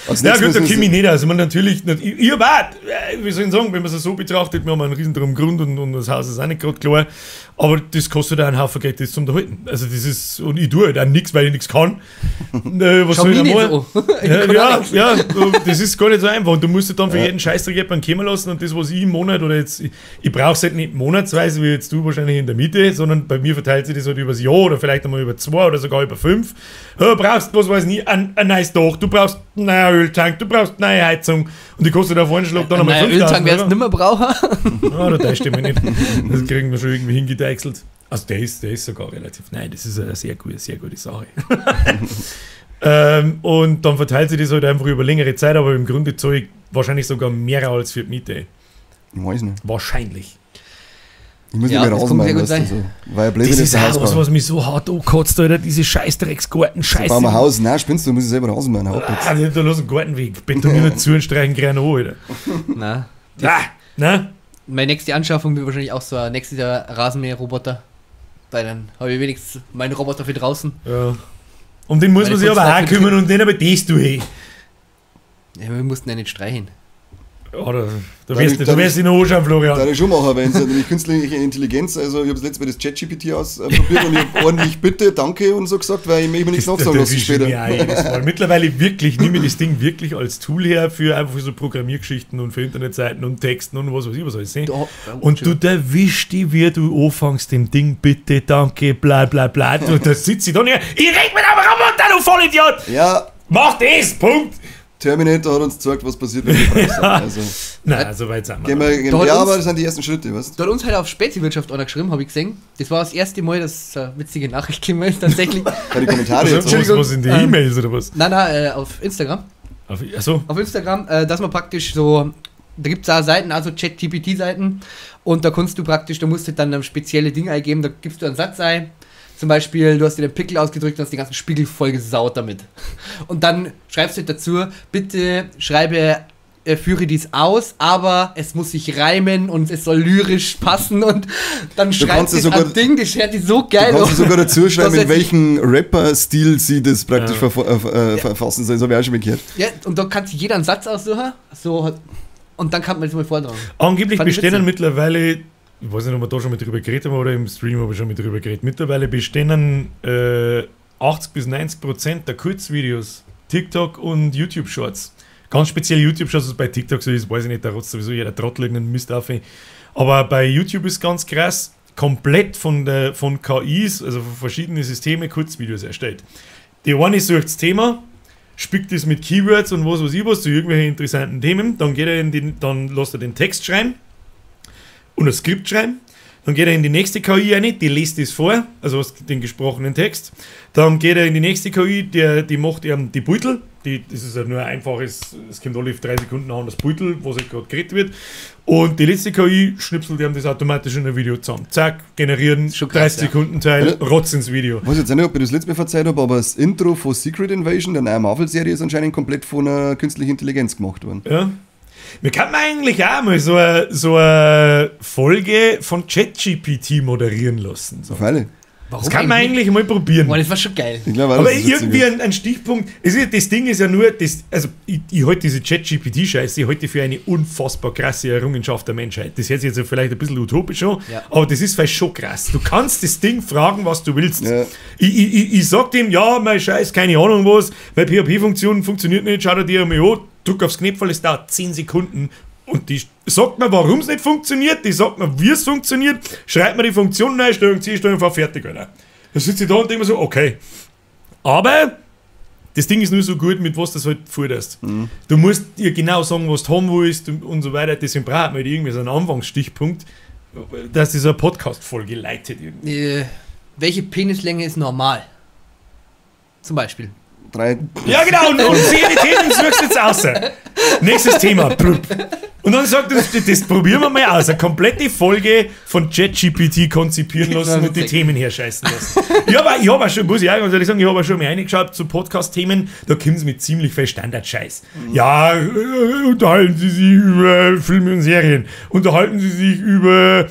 Als Ja nächstes gut, da müssen komme ich nicht aus. Ich meine, natürlich, ich hab auch, wie soll ich sagen, wenn man es so betrachtet, wir haben einen riesen drum Grund und das Haus ist auch nicht gerade klar, aber das kostet auch einen Haufen Geld, das zum Unterhalten. Also das ist, und ich tue halt auch nichts, weil ich nichts kann. Was Schau soll ich mich denn nicht machen? so an. Ich Ja, kann auch ja, nichts. ja, das ist gar nicht so einfach. Und du musst dich dann für jeden Scheißdreck jemanden kommen lassen und das, was ich im Monat oder jetzt, ich brauche es halt nicht monatsweise, wie jetzt du wahrscheinlich in der Miete, sondern bei mir verteilt sich das halt übers Jahr oder vielleicht einmal über 2 oder sogar über 5. Du brauchst, was weiß ich, nie, ein neues Dach, du brauchst einen neuen Öltank, du brauchst eine neue Heizung und die kostet auf einen Schlag dann einmal Naja, 5000 Öltank werdest du Euro. nimmer brauchen. Ah, da täuscht ich mich nicht. Das kriegen wir schon irgendwie hingedeichselt. Also der ist sogar relativ. Nein, das ist eine sehr gute, sehr gute Sache. Und dann verteilt sich das halt einfach über längere Zeit, aber im Grunde zahle ich wahrscheinlich sogar mehr als für die Miete. Ich weiß nicht. Wahrscheinlich. Ich muss Ja, nicht mehr das kommt sehr rausmachen, gut weißt du, sein. also, weil blöd Das wenn ist ich auch das was, Haus was mich so hart ankotzt, Alter. Diese Scheißdrecksgarten, baue. Bauen wir Scheiße. Haus. Nein, spinnst du, muss ich selber rausmachen. Hau ab jetzt. Ah, da lass einen Gartenweg. Betonieren zu und streichen gleich an, Alter. Na, Ah, ne? meine nächste Anschaffung wird wahrscheinlich auch so ein nächstes Jahr Rasenmäherroboter. Weil dann habe ich wenigstens meinen Roboter für draußen. Ja. Um den muss Meine man sich aber auch Putzlappen- kümmern und nicht aber das du, hey. Ja, wir mussten ja nicht streichen. Oder, da Darf wirst ich- du, da darf wirst ich- du noch anschauen, Florian. Da ich schon machen, wenn es nämlich künstliche Intelligenz, also ich habe das letzte Mal das ChatGPT ausprobiert und ich habe ordentlich Bitte, Danke und so gesagt, weil ich möchte mir nichts nachsagen lassen erwischt später. mich auch jedes Mal. Mittlerweile wirklich nehme ich das Ding wirklich als Tool her für einfach so Programmiergeschichten und für Internetseiten und Texten und was weiß ich was alles. Ne? Und du erwischst die, wie du anfängst, dem Ding bitte, danke, bla bla bla. Du, da sitzt sie da nicht. Ich red mit einem Roboter, du Vollidiot! Ja, Mach das! Punkt! Terminator hat uns gezeigt, was passiert, wenn wir bereit sind. Also, Nein, so weit sind wir. gehen wir, gehen Da wir, hat ja, uns- aber das sind die ersten Schritte, weißt du? Da hat uns halt auf Speziwirtschaft einer geschrieben, habe ich gesehen. Das war das erste Mal, dass eine witzige Nachricht gekommen ist, tatsächlich. Bei den Kommentare Was, jetzt. was, was in die E-Mails oder was? Nein, nein, auf Instagram. Achso, Auf Instagram, dass man praktisch so, da gibt es auch Seiten, also Chat-GPT-Seiten, und da kannst du praktisch, da musst du dann ein spezielle Ding eingeben, da gibst du einen Satz ein. Zum Beispiel, du hast dir den Pickel ausgedrückt und hast den ganzen Spiegel voll gesaut damit. Und dann schreibst du dazu, bitte schreibe, führe dies aus, aber es muss sich reimen und es soll lyrisch passen und dann kannst schreibst ja du sogar- ein Ding, das hört die so geil Du kannst aus. sogar dazu schreiben, Das in jetzt- welchem Rapper-Stil sie das praktisch verfassen soll. Das habe ich auch schon mal gehört. Ja, und da kann sich jeder einen Satz aussuchen, so, und dann kann man das mal vortragen. Angeblich Fand ich bestehen witzig. mittlerweile, ich weiß nicht, ob wir da schon mal drüber geredet haben oder im Stream habe ich schon mal drüber geredet, mittlerweile bestehen 80 bis 90% der Kurzvideos, TikTok und YouTube Shorts. Ganz speziell YouTube Shorts, was bei TikTok so ist, weiß ich nicht, da rotzt sowieso jeder Trottel irgendeinen Mist auf. Aber bei YouTube ist ganz krass, komplett von KIs, also von verschiedenen Systemen, Kurzvideos erstellt. Die eine sucht das Thema, spickt es mit Keywords und was weiß ich was zu irgendwelchen interessanten Themen, dann geht er in den, dann lässt er den Text schreiben und ein Skript schreiben. Dann geht er in die nächste KI rein, die liest das vor, also den gesprochenen Text. Dann geht er in die nächste KI, die macht ihm die Beutel. Das ist ja nur ein einfaches, es kommt alle 3 Sekunden an das Beutel, was halt gerade geredet wird. Und die letzte KI schnipselt ihm das automatisch in ein Video zusammen. Zack, generieren, Schon krass, 30 Sekunden Teil, rotz ins Video. Ich weiß jetzt auch nicht, ob ich das letzte Mal verzeiht habe, aber das Intro von Secret Invasion, der neuen Marvel-Serie, ist anscheinend komplett von einer künstlichen Intelligenz gemacht worden. Ja. Wir könnten eigentlich auch mal so eine Folge von ChatGPT moderieren lassen. So. Auf alle. Warum Das kann man eigentlich mal probieren. Boah, das war schon geil. Ich glaube auch, Aber dass das witzig irgendwie wird. ein Stichpunkt. Es ist, das Ding ist ja nur, das, also ich halte diese ChatGPT-Scheiße, ich halte für eine unfassbar krasse Errungenschaft der Menschheit. Das hört sich jetzt vielleicht ein bisschen utopisch an, Ja. aber das ist vielleicht schon krass. Du kannst das Ding fragen, was du willst. Ja. Ich sag dem, ja, mein Scheiß, keine Ahnung was, meine PHP-Funktion funktioniert nicht, schau dir mal an, drück aufs Knöpfel, es dauert 10 Sekunden. Und die sagt mir, warum es nicht funktioniert, die sagt mir, wie es funktioniert, schreibt mir die Funktion rein, Steuerung C, Steuerung V, fertig, Alter. Da sitze ich da und denke mir so, okay. Aber das Ding ist nur so gut, mit was du das halt futterst. Du musst dir genau sagen, was du haben willst und so weiter. Deswegen braucht man halt irgendwie so einen Anfangsstichpunkt, dass dieser Podcast-Folge leitet. irgendwie. Welche Penislänge ist normal? Zum Beispiel. 3. Ja, genau, und 10 Themen suchst du jetzt aus. Nächstes Thema. Blub. Und dann sagt er, das probieren wir mal aus. Eine komplette Folge von ChatGPT konzipieren lassen und die Themen herscheißen lassen. Ich habe auch schon, muss ich auch ganz ehrlich sagen, ich habe auch schon mal reingeschaut zu Podcast-Themen, da kommen sie mit ziemlich viel Standard-Scheiß. Ja, unterhalten Sie sich über Filme und Serien, unterhalten Sie sich über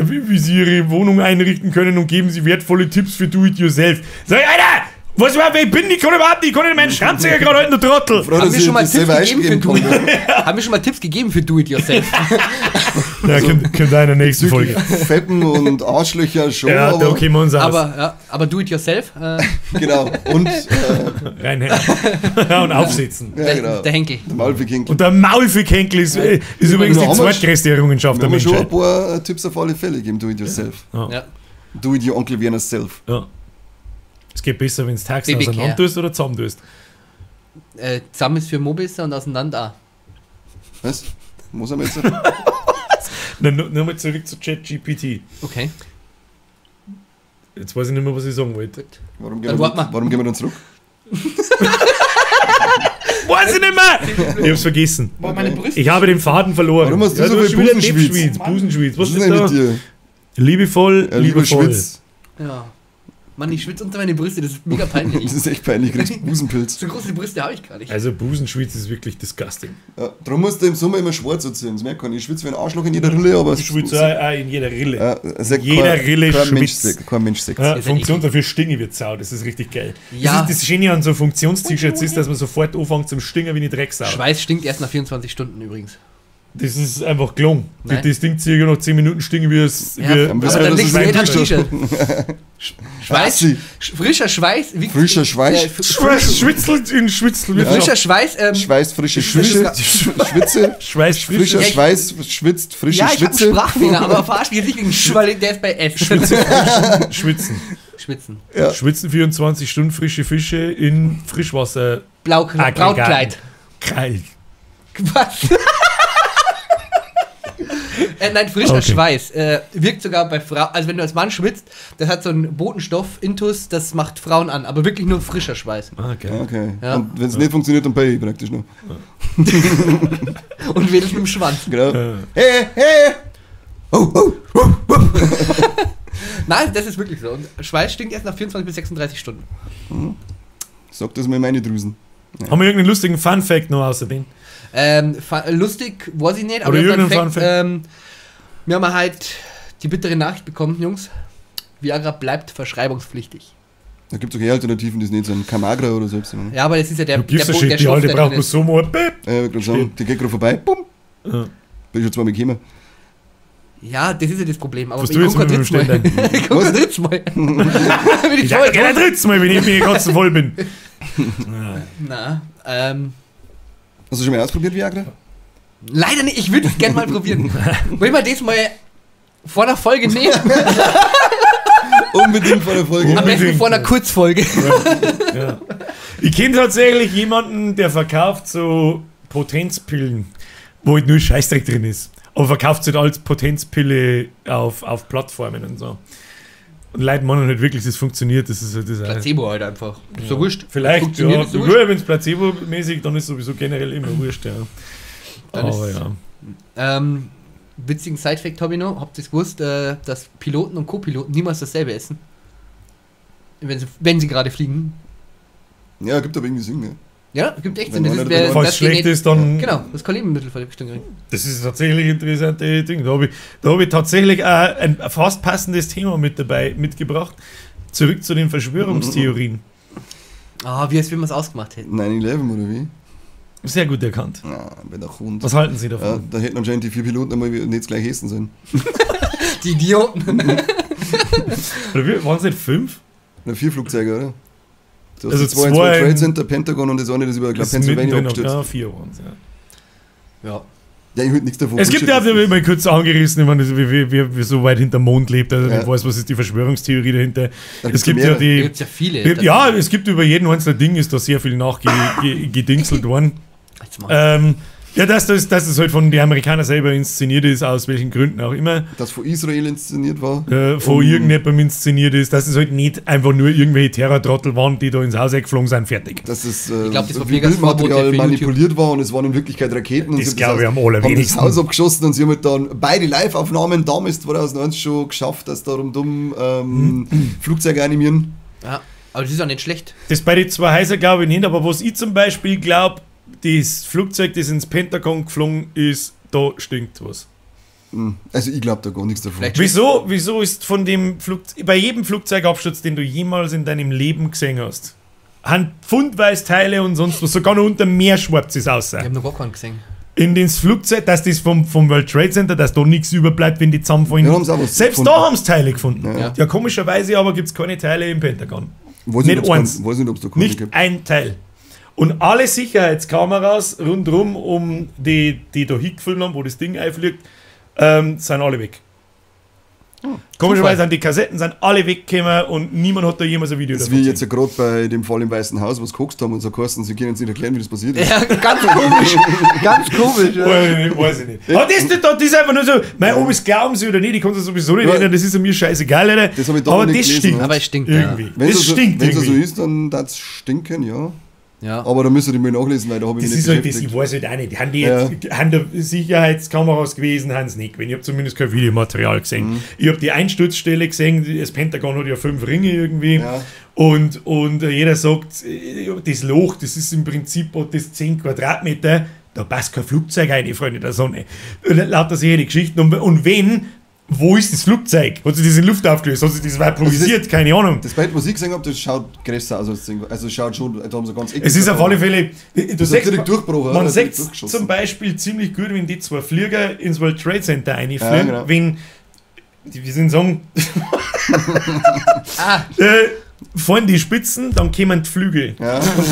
wie Sie Ihre Wohnung einrichten können und geben Sie wertvolle Tipps für Do-It-Yourself. Sag ich, Alter, was war, wer ich bin? Ich kann überhaupt nicht, ich kann nicht meinen Schranzeiger gerade halten, du Trottel. Froh, Haben dass wir ich schon mal das Tipps selber gegeben für eingeben Do konnte. Haben wir schon mal Tipps gegeben für Do-It-Yourself? Ja, kommt in der nächsten Folge. Feppen und Arschlöcher schon, Ja, da aber, kommen wir uns aus. Aber, ja, aber Do-It-Yourself, genau. Und, Reinhängen. Und aufsitzen. ja, genau. der Henkel. Der Maulfickhenkel. Und der Maulfickhenkel ist übrigens Wir die haben zweitgrößte Errungenschaft Wir der haben schon ein Menschheit. paar Tipps auf alle Fälle gegeben, do it yourself. Ja. Do it your Onkel Werner self. Ja. Es geht besser, wenn du Taxen Baby auseinander Care. tust oder zusammen tust. Zusammen ist für Mo besser und auseinander auch. Was? Muss er jetzt? Nochmal zurück zu ChatGPT. Okay. Jetzt weiß ich nicht mehr, was ich sagen wollte. Warum Dann gehen, wir warten dann, wir. warum gehen wir dann zurück? Weiß ich nicht mehr! Ich hab's vergessen. Boah, meine Brüste. Ich habe den Faden verloren. Warum hast du so hast viel schon wieder Busenschwitz? Deppschwitz? Busenschwitz. Was Was ist ist denn da? mit dir? Liebevoll, Ja, lieber liebevoll. Schwitz. Ja. Mann, ich schwitze unter meine Brüste, das ist mega peinlich. Das ist echt peinlich, kriegst Busenpilz. So große Brüste habe ich gar nicht. Also Busenschwitz ist wirklich disgusting. Ja, darum musst du im Sommer immer schwarz anziehen. Das merkt man. Ich schwitze wie ein Arschloch in jeder Rille, aber es Ich schwitze auch in jeder Rille. Ja, sagt Jeder Rille kein Mensch, schwitzt. kein Mensch sagt. Ja, Ist ja Funktion dafür stinge wird sau, das ist richtig geil. Ja. Das ist das Schöne an so Funktions-T-Shirts ist, dass man sofort anfängt zum Stingen wie eine Drecksau. Schweiß stinkt erst nach 24 Stunden übrigens. Das ist einfach gelungen. Nein. Das Ding ziehe ich noch 10 Minuten stinge wie es. Ja, wie, aber wissen wir, dann dass liegst es du ein nicht am T-Shirt. T-Shirt. Schweiß, Assi. frischer Schweiß. Frischer Schweiß. Schweiß, Schwitzelt in Schwitzel. Frischer Schweiß. Schweiß, frische Schwitze, Schwitze, Schweiß, frischer Ja, ich- Schweiß, schwitzt, frische Ja, ich hab einen Schwitze. Sprachfehler, aber verarsch mich jetzt nicht wegen Sch, weil der ist bei S. Schwitzen. Schwitzen. Ja. Schwitzen 24 Stunden frische Fische in Frischwasser. Blau, Aggregaten. Brautkleid. Geil. Was? Nein, frischer Okay. Schweiß wirkt sogar bei Frauen, also wenn du als Mann schwitzt, das hat so einen Botenstoff, Intus, das macht Frauen an, aber wirklich nur frischer Schweiß. Ah, geil. Okay. Ja. Und wenn es nicht funktioniert, dann pay ich praktisch noch. Und wedelt mit dem Schwanz. Genau. Ja. Hey, hey! Oh, oh, oh, oh. Nein, das ist wirklich so. Und Schweiß stinkt erst nach 24 bis 36 Stunden. Sag das mal in meine Drüsen. Haben wir irgendeinen lustigen Fun-Fact noch außerdem? Lustig, weiß ich nicht, aber Oder ich hab einen irgendein Fact, wir haben halt die bittere Nachricht bekommen, Jungs. Viagra bleibt verschreibungspflichtig. Da gibt es auch eh Alternativen, die es nicht sind. Kamagra oder so. Ne? Ja, aber das ist ja der, Du gibst der, der Bo- Shit, die Stoff, alte der braucht drin bloß ist. so mal. Bip. Ja, ich gerade sagen, die geht gerade vorbei. Bumm. Ja. Bin schon zweimal gekommen. Ja, das ist ja das Problem. Aber Was ich du jetzt guck kein mit dem drittes Mal. Ständer? Ich guck kein drittes Mal. Wenn ich Ich vorher sag, ein drittes Mal, wenn ich mir ganz voll bin. Na, Hast du schon mal ausprobiert, Viagra? leider nicht. Ich würde es gerne mal probieren. Wollen wir das mal vor einer Folge nehmen? Unbedingt vor der Folge. Am besten Unbedingt. vor einer Kurzfolge. Ja. Ich kenne tatsächlich jemanden, der verkauft so Potenzpillen, wo halt nur Scheißdreck drin ist. Aber verkauft sie halt als Potenzpille auf Plattformen und so. Und Leute meinen halt wirklich, das funktioniert. Das ist halt das Placebo halt einfach. Ist so wurscht. Vielleicht, Funktioniert, ja. ist so wurscht. Wenn es placebo-mäßig, dann ist sowieso generell immer wurscht, ja. Dann Aber ist- ja. Witzigen Side-Fact habe ich noch. Habt ihr es gewusst, dass Piloten und Co-Piloten niemals dasselbe essen? Wenn sie gerade fliegen. Ja, gibt aber irgendwie Sinn, ne? Ja, gibt echt Wenn Sinn. Das einer ist, drin wer, Falls dass die schlecht nicht, ist, dann. Genau, das kann Lebensmittelvergiftung kriegen. Das ist tatsächlich ein interessantes Ding. Da habe ich, tatsächlich auch ein fast passendes Thema mit dabei mitgebracht. Zurück zu den Verschwörungstheorien. Ah, wie als wenn wir es ausgemacht hätten. 9-11 oder wie? Sehr gut erkannt. Na, wenn der Hund. Was halten Sie Ja, davon? da hätten anscheinend die 4 Piloten einmal nicht gleich essen sollen. Die Idioten. Oder waren es nicht 5? Oder 4 Flugzeuge, oder? Du hast Also die zwei in zwei World Trade in- Center, Pentagon und das eine, das über, glaub, Ist Pennsylvania mittendrin noch- abgestürzt. Ja, 4 waren es, ja. Ja. Ja, ich hab nichts davon. Es gibt ja, Bullshit. ich mal kurz angerissen, ich meine, wie so weit hinterm Mond lebt, also Ja. ich weiß, was ist die Verschwörungstheorie dahinter. Da Es gibt's gibt ja mehrere. Da die. gibt es ja viele. Ja, es gibt über jeden einzelnen Ding ist da sehr viel nachgedingselt worden. Jetzt mal. Ja, dass das halt von den Amerikanern selber inszeniert ist, aus welchen Gründen auch immer, Das von Israel inszeniert war. von irgendjemandem inszeniert ist, dass es halt nicht einfach nur irgendwelche Terrortrottel waren, die da ins Haus geflogen sind, fertig. Dass es Ich glaub, das war wie mega das Bildmaterial Vorbote für manipuliert war und es waren in Wirklichkeit Raketen. Und Das sie haben glaub ich am allerwenigsten. Haben das Haus abgeschossen und sie haben halt dann beide Live-Aufnahmen damals 2001 schon geschafft, dass da rundum Flugzeuge animieren. Ja, aber das ist auch nicht schlecht. Das bei den zwei Häusern glaube ich nicht, aber was ich zum Beispiel glaube, das Flugzeug, das ins Pentagon geflogen ist, da stinkt was. Also ich glaube da gar nichts davon. Vielleicht- Wieso ist von dem Flugzeug, bei jedem Flugzeugabsturz, den du jemals in deinem Leben gesehen hast, haben pfundweise Teile und sonst was, sogar noch unter Meer schwappt es aus. Ich habe noch gar keinen gesehen. In das Flugzeug, dass das vom World Trade Center, dass da nichts überbleibt, wenn die zusammenfallen. Ja, haben's auch was Selbst gefunden. da haben sie Teile gefunden. Ja. Ja, komischerweise aber gibt es keine Teile im Pentagon. Weiß Nicht ob's eins. Weiß nicht, ob es da keine Nicht gibt. ein Teil. Und alle Sicherheitskameras rundherum, um die da hingefilmt haben, wo das Ding einfliegt, sind alle weg. Komischerweise sind die Kassetten sind alle weggekommen und niemand hat da jemals ein Video Das ist davon wie jetzt ja gerade bei dem Fall im Weißen Haus, was geguckt haben und so geheißen, sie können uns nicht erklären, wie das passiert ist. Ja, ganz komisch. Ganz komisch. Ja. Weiß ich nicht, weiß ich nicht. Aber das ist einfach nur so, mei, ob es glauben sie oder nicht, ich kann es sowieso nicht Ja. ändern, das ist mir scheißegal, Alter. Das hab ich da Aber noch nicht das gelesen, stinkt. ne? Aber es stinkt. Irgendwie. Wenn Das es so, stinkt wenn's so irgendwie. ist, dann darf es stinken, ja. Ja. Aber da müsst ihr mal nachlesen, weil da habe ich Das mich ist nicht halt das, beschäftigt. ich weiß halt auch nicht. Haben die jetzt, haben da Sicherheitskameras gewesen, haben sie nicht gewesen. Ich habe zumindest kein Videomaterial gesehen. Mhm. Ich habe die Einsturzstelle gesehen, das Pentagon hat ja 5 Ringe irgendwie. Ja. Und jeder sagt, das Loch, das ist im Prinzip das 10 Quadratmeter, da passt kein Flugzeug rein, Freunde der Sonne. Und lauter solche Geschichten. Und wenn, wo ist das Flugzeug? Hat sich das in Luft aufgelöst? Hat sich das vaporisiert? Keine Ahnung. Das Bild, was ich gesehen habe, das schaut größer aus als das Ding. Also schaut schon, da haben sie ganz Es ist auf alle Fälle, du ist siehst, direkt durchgebrochen, man oder? sieht Durchgeschossen. zum Beispiel ziemlich gut, wenn die zwei Flieger ins World Trade Center reinfliegen, Ja, genau. wenn, wie soll ich sagen, fahren die Spitzen, dann kommen die Flügel. Ja. Und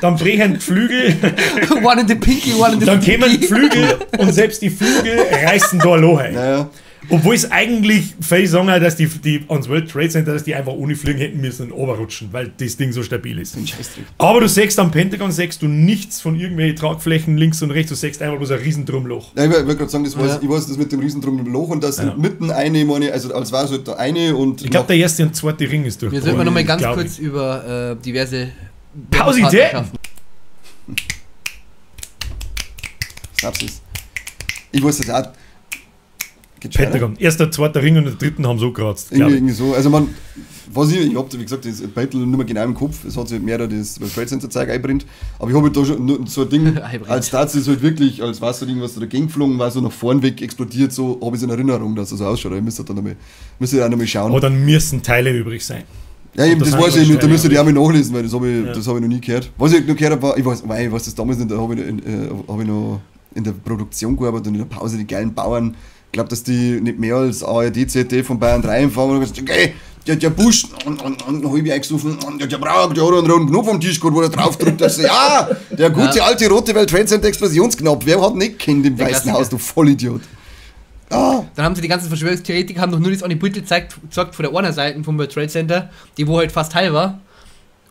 dann brechen die Flügel, One in the pinky, one in the dann kommen die stinky. Flügel und selbst die Flügel reißen da ein Loch ein. Ja, ja. Obwohl es eigentlich viele sagen, dass die ans World Trade Center, dass die einfach ohne Fliegen hätten müssen und runterrutschen, weil das Ding so stabil ist. Ein Scheißdreck. Aber du siehst am Pentagon, siehst du nichts von irgendwelchen Tragflächen links und rechts, du siehst einfach bloß ein Riesendrumloch. Ja, ich wollte gerade sagen, das weiß, Ja. ich weiß das mit dem Riesendrum im Loch und dass Ja. mitten eine, meine, also als war es halt da eine und. Ich glaube, der erste und zweite Ring ist Wir durchgebrochen. sollten nochmal ganz Glaub kurz ich. über diverse Pausitäten! Snapsis. Ich weiß das auch. Geht schon weiter? Pentagon. Erster, zweiter Ring und den dritten haben sie so geratzt. glaub Irgendwie, ich. irgendwie so. Also man, was ich hab, wie gesagt, das Battle nicht mehr genau im Kopf, es hat sich mehr das World Trade Center Zeug einbrennt, aber ich habe halt da schon nur so ein Ding, Einbrennt. als das ist halt wirklich, als warst du irgendwas da dagegen geflogen, war so nach vorn weg explodiert, so habe ich es in Erinnerung, dass das so ausschaut. Ich müsste dann nochmal, müsste ich auch nochmal schauen. Aber dann müssen Teile übrig sein. Ja, eben, das das sind weiß ich nicht, da Teile müsst ihr die auch mal nachlesen, weil das habe ich, Ja. das hab ich noch nie gehört. Was ich noch gehört habe, war, ich weiß, mei, ich weiß das damals nicht, da habe ich, hab ich noch in der Produktion gearbeitet und in der Pause die geilen Bauern, ich glaube, dass die nicht mehr als ARD, ZDF von Bayern 3 empfangen und gesagt, okay, der Busch und halb eingesoffen, und der Brauer, der hat einen roten Knopf am Tisch gehabt, wo er drauf drückt, dass, ja, der gute Ja. alte rote World Trade Center Explosionsknopf, wer hat nicht kennt im Der Weißen Klassiker. Haus, du Vollidiot. Ah, Dann haben sie die ganzen Verschwörungstheoretiker, haben doch nur das eine Bild gezeigt, gezeigt von der einen Seite vom World Trade Center, die wo halt fast heil war.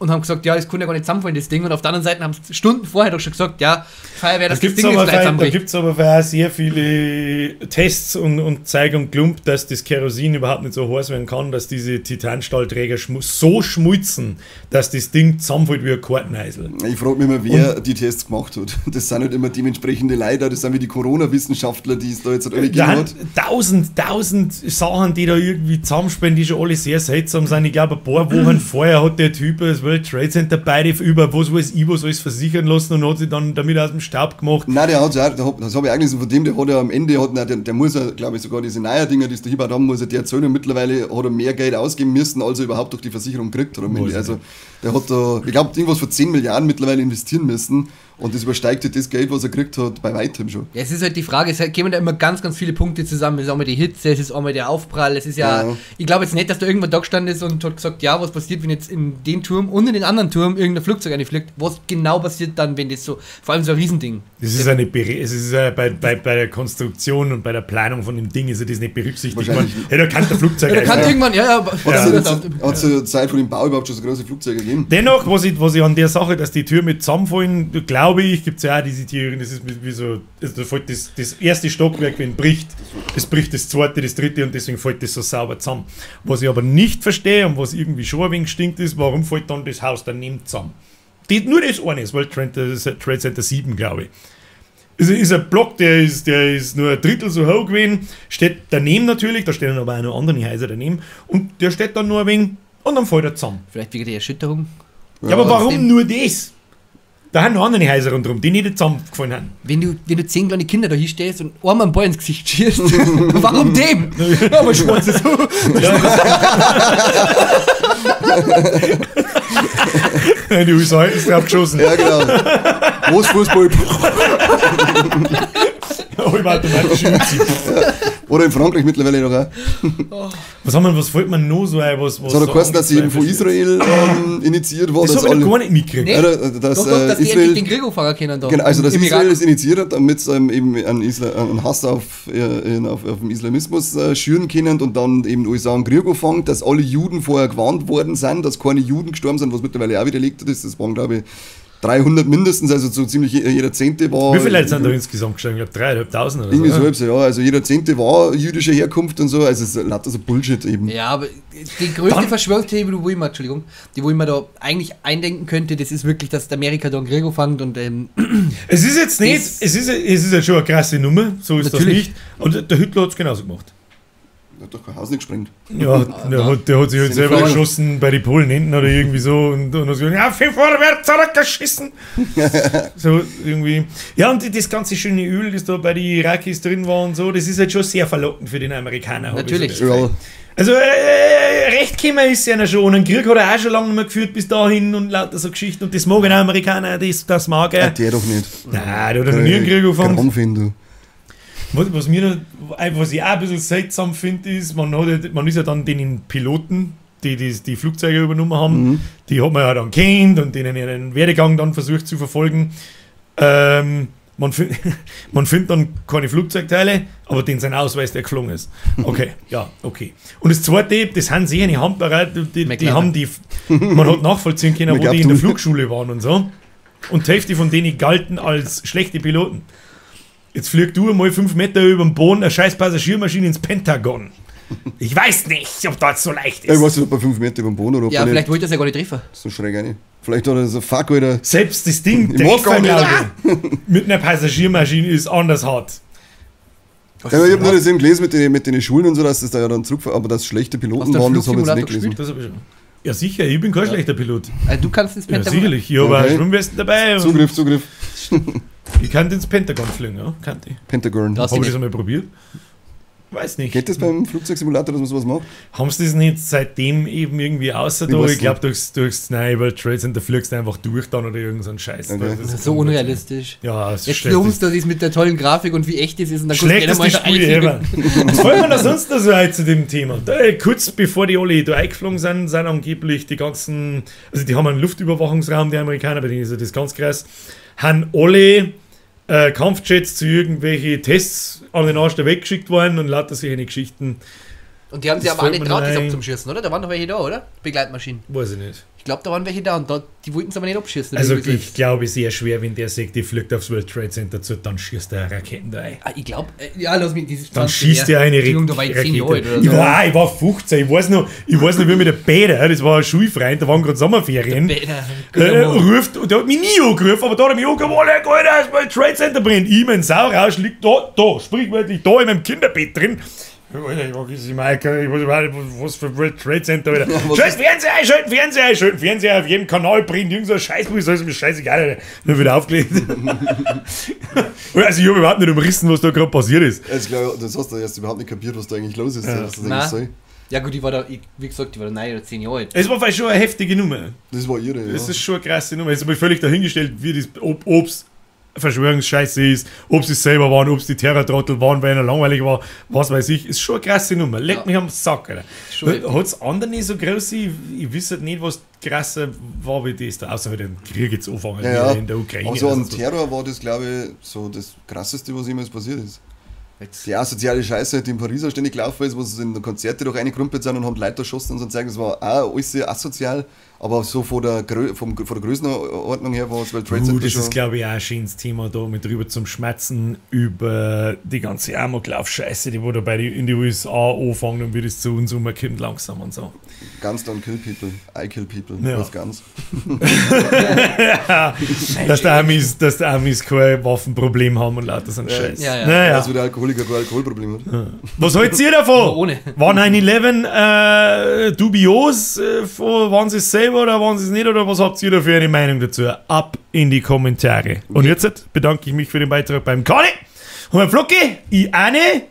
Und haben gesagt, ja, das kann ja gar nicht zusammenfallen, das Ding. Und auf der anderen Seite haben sie Stunden vorher doch schon gesagt, ja, Feuerwehr, Da dass das gibt es Ding jetzt aber, gleich da zusammenbricht. gibt's aber auch sehr viele Tests und Zeig und Klump, dass das Kerosin überhaupt nicht so heiß werden kann, dass diese Titanstahlträger so schmulzen, dass das Ding zusammenfällt wie ein Karteneisel. Ich frage mich immer, wer die Tests gemacht hat. Das sind halt immer dementsprechende Leute, das sind wie die Corona-Wissenschaftler, die es da jetzt halt alle Da gegeben sind hat. tausend Sachen, die da irgendwie zusammenspielen, die schon alle sehr seltsam sind. Ich glaube, ein paar Wochen vorher hat der Typ das World Trade Center beide über was weiß ich, was alles versichern lassen und hat sich dann damit aus dem Staub gemacht. Nein, der hat ja, der hat, das habe ich auch gelesen von dem, der hat ja am Ende, hat, nein, der muss ja, glaube ich, sogar diese neuen Dinger, die es da hingebaut haben, muss er die erzählen und mittlerweile hat er mehr Geld ausgeben müssen, als er überhaupt durch die Versicherung gekriegt hat am Ende. Weiß ich Also der hat da, ich glaube, irgendwas für 10 Milliarden mittlerweile investieren müssen und das übersteigt halt das Geld, was er gekriegt hat, bei weitem schon. Ja, es ist halt die Frage, es kommen da immer ganz, ganz viele Punkte zusammen. Es ist einmal die Hitze, es ist einmal der Aufprall, es ist ja, Ja. ich glaube jetzt nicht, dass da irgendwann da gestanden ist und hat gesagt, ja, was passiert, wenn jetzt in den Turm und in den anderen Turm irgendein Flugzeug einfliegt? Was genau passiert dann, wenn das so, vor allem so ein Riesending. Das ist eine es ist ja bei der Konstruktion und bei der Planung von dem Ding ist ja das nicht berücksichtigt worden. Wahrscheinlich. Hey, da kann der Flugzeug Ja, da kann einfliegen. irgendwann, ja, ja, Hat es zur Zeit von dem Bau überhaupt schon so große Flugzeuge gegeben? Dennoch, was ich an der Sache, dass die Türme zusammenfallen, glaube ich, gibt es ja auch diese Theorien, das ist wie so, also da fällt das erste Stockwerk, wenn bricht, das bricht das zweite, das dritte und deswegen fällt das so sauber zusammen. Was ich aber nicht verstehe und was irgendwie schon ein wenig stinkt, ist, warum fällt dann das Haus daneben zusammen? Nur das eine, das World Trade Center 7, glaube ich. Es ist ein Block, der ist nur ein Drittel so hoch gewesen, steht daneben natürlich, da stehen aber auch noch andere Häuser daneben und der steht dann nur ein wenig und dann fällt er zusammen. Vielleicht wegen der Erschütterung. Ja, aber warum trotzdem. nur das? Da haben noch andere Häuser rundherum, die nicht zusammengefallen haben. Wenn du 10 kleine Kinder da hinstehst und einmal einen Ball ins Gesicht schießt, warum dem? Ja, aber schwarz ist so. Die USA ist drauf geschossen. Ja, genau. Großfußball. Halbautomatisch überziehen. Oder in Frankreich mittlerweile noch auch. Was haben wir, was fällt mir noch so ein? Was Es hat so doch geheißen, dass sie eben von angezweifelt Israel initiiert war. ist? Das dass habe ich noch alle- gar nicht mitgekriegt. Nee. Ja, dass, Doch, doch, dass die Israel, endlich den Krieg anfangen können da. genau, also dass Im Israel Irak. es initiiert hat, damit sie eben einen Hass auf den Islamismus schüren können und dann eben die USA einen Krieg anfangen, dass alle Juden vorher gewarnt worden sind, dass keine Juden gestorben sind, was mittlerweile auch widerlegt ist. Das waren, glaube ich, 300 mindestens, also so ziemlich jeder Zehnte war. Wie viele Leute sind da insgesamt gestorben? Ich glaube 3.500 oder Irgendwie so. so halb so, ja. Also jeder Zehnte war jüdischer Herkunft und so, also es ist lauter so Bullshit eben. Ja, aber die größte Verschwörungstheorie, wo ich mir, Entschuldigung, die wo ich mir da eigentlich eindenken könnte, das ist wirklich, dass Amerika da einen Krieg anfängt und Es ist jetzt nicht, es ist ja schon eine krasse Nummer, so ist Natürlich. das nicht. Und der Hitler hat es genauso gemacht. Der hat doch kein Haus nicht gesprengt. Ja, der hat sich halt selber Fragen. erschossen bei den Polen hinten oder irgendwie so und hat gesagt, ja, 5 Euro wird zurückgeschissen. So irgendwie. Ja, und das ganze schöne Öl, das da bei den Irakis drin war und so, das ist halt schon sehr verlockend für den Amerikaner. hab ich so Natürlich. das Gefühl. Ja. Also recht gekommen ist ja schon. Und einen Krieg hat er auch schon lange nicht mehr geführt bis dahin und lauter so Geschichten. Und das mag ein Amerikaner, das mag er. Der doch nicht. Nein, der hat noch nie einen Krieg angefangen. Kram finden, du. Was ich auch ein bisschen seltsam finde, ist, man ist ja dann den Piloten, die die Flugzeuge übernommen haben, die hat man ja dann kennt und denen ihren Werdegang dann versucht zu verfolgen. Man findet dann keine Flugzeugteile, aber den sein Ausweis, der geflogen ist. Okay, ja, okay. Und das Zweite, das sind sicher nicht handbereit, die haben die, man hat nachvollziehen können, wo die in der Flugschule waren und so. Und die Hälfte von denen galten als schlechte Piloten. Jetzt fliegst du einmal 5 Meter über den Boden eine scheiß Passagiermaschine ins Pentagon. Ich weiß nicht, ob das so leicht ist. Ich weiß nicht, ob er 5 Meter über den Boden oder ob ja, er vielleicht nicht. wollte er es ja gar nicht treffen. So schräg rein. Vielleicht hat er so, fuck, Alter. Selbst das Ding, Ich mag gar Treffer, nicht. glaube ich, mit einer Passagiermaschine ist anders hart. Ja, aber ich habe nur das eben gelesen mit den Schulen und so, dass das da ja dann zurück, aber dass schlechte Piloten Hast du einen waren, das habe ich jetzt nicht Flugsimulator gelesen. Das habe ich schon. Ja, sicher, ich bin kein schlechter Pilot. Also du kannst ins Ja, Pentagon. sicherlich. Ich habe Okay. auch Schwimmwesten dabei. Und Zugriff. Ich kann ins Pentagon fliegen, ja. Kann ich. Pentagon. Das- Habe ich das einmal probiert? Weiß nicht. Geht das beim Flugzeugsimulator, dass man sowas macht? Haben sie das nicht seitdem eben irgendwie außer Ich da? weiß Ich glaube, durchs nein, World Trade Center fliegst du einfach durch dann oder irgend so ein Scheiß. Okay. Das ist So unrealistisch. Ja, es ist Jetzt schlecht. plumpst du das mit der tollen Grafik und wie echt es ist und dann Schlechteste guckst du Spiel ever. Was fällt mir da sonst noch so ein zu dem Thema? Da, kurz bevor die alle da eingeflogen sind, sind angeblich die ganzen, also die haben einen Luftüberwachungsraum, die Amerikaner, bei denen ist ja das ganz krass, haben alle Kampfjets zu irgendwelchen Tests an den Arsch der Welt geschickt worden und lauter solche Geschichten. Und die haben sich Das aber auch fällt nicht mir traut, das ein. abzuschießen, oder? Da waren doch welche da, oder? Begleitmaschinen. Weiß ich nicht. Ich glaube, da waren welche da und da, die wollten es aber nicht abschießen. Also Irgendwie ich glaube sehr schwer, wenn der sagt, die fliegt aufs World Trade Center zu, dann schießt er Raketen da ein. Ah, ich glaube, ja, lass mich, dieses Dann schießt er eine Entschuldigung, da war ich 10 Jahre alt oder Ich so. war 15, ich weiß noch, wie mit der Bäder, das war ein Schulfreund, da waren gerade Sommerferien. Bäder, guter Mann. Ruft, und der hat mich nie angerufen, aber da hat er mich angerufen, Alter, Alter, das World Trade Center brennt. Ich, mein Saurausch, liegt da, sprichwörtlich da in meinem Kinderbett drin. Alter, ich weiß nicht, was für World Trade Center, Alter. Scheiß Fernseher einschalten, Fernseher einschalten, Fernseher auf jedem Kanal brennt, irgend so ein Scheißbuch, ist mir scheißegal, Alter. Nur wieder aufgelegt. Also ich habe überhaupt nicht umrissen, was da gerade passiert ist. Also, ich glaub, das hast du erst überhaupt nicht kapiert, was da eigentlich los ist. Ja. Was das eigentlich Nein. soll. Ja gut, ich war da, wie gesagt, ich war da 9 oder 10 Jahre alt. Es war vielleicht schon eine heftige Nummer. Das war irre, ja. Das ist schon eine krasse Nummer. Jetzt habe ich völlig dahingestellt, wie das, ob's Verschwörungsscheiße ist, ob sie es selber waren, ob es die Terrortrottel waren, weil einer langweilig war, was weiß ich. Ist schon eine krasse Nummer. Leck Ja. mich am Sack, Alter. Schon heftig. Hat es andere so große, ich weiß halt nicht, was krasser war wie das da, außer halt den Krieg jetzt anfangen ja, ja. in der Ukraine. Aber so oder an so. Terror war das, glaube ich, so das Krasseste, was jemals passiert ist. Jetzt, Die asoziale Scheiße, die in Paris auch ständig gelaufen ist, wo sie in Konzerte doch reingekrumpelt sind und haben Leute erschossen und so Zeug, das war auch alles sehr asozial, aber so von der, von der Größenordnung her war es World Trade Center Das schon. ist, glaube ich, auch ein schönes Thema da mit drüber zum Schmerzen über die ganze Amoklauf-Scheiße, die wo da in die USA anfangen und wie das zu uns umkommt langsam und so. Guns don't kill people, I kill people, Ja. was Guns. Dass die Amis kein Waffenproblem haben und lauter so einen Scheiß. Ja, ja. Naja. Also wie der Alkoholiker kein Alkoholproblem hat. Was haltet ihr davon? Ohne. War 9-11 dubios? Waren sie es selber oder waren sie es nicht? Oder was habt ihr da für eine Meinung dazu? Ab in die Kommentare. Und jetzt bedanke ich mich für den Beitrag beim Kani und beim Flocki, ich Anne.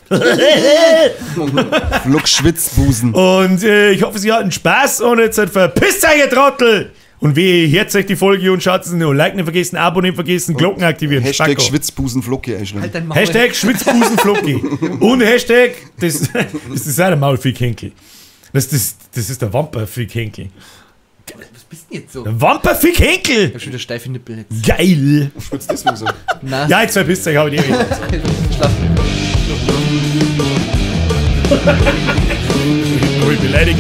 Flock Schwitzbusen. Und ich hoffe, Sie hatten Spaß und jetzt verpisst euch, ihr Trottel! Und wehe, hört euch die Folge und schaut es nur. Like nicht vergessen, Abo nicht vergessen, Glocken aktivieren. Hashtag Spacko. Schwitzbusen Flocki einschlagen. halt dein Maul. Hashtag Schwitzbusenflocki. Und Hashtag, das ist auch der Maulfickhenkel. Das ist der Wamperfickhenkel. Was bist denn jetzt so? Der Wamperfickhenkel! Ich hab schon wieder steife Nippel jetzt. Geil! Schwitzt deswegen so. Na, Ja, jetzt verpisst euch, hab ich die Ehre. schlaf. Voll beleidigt.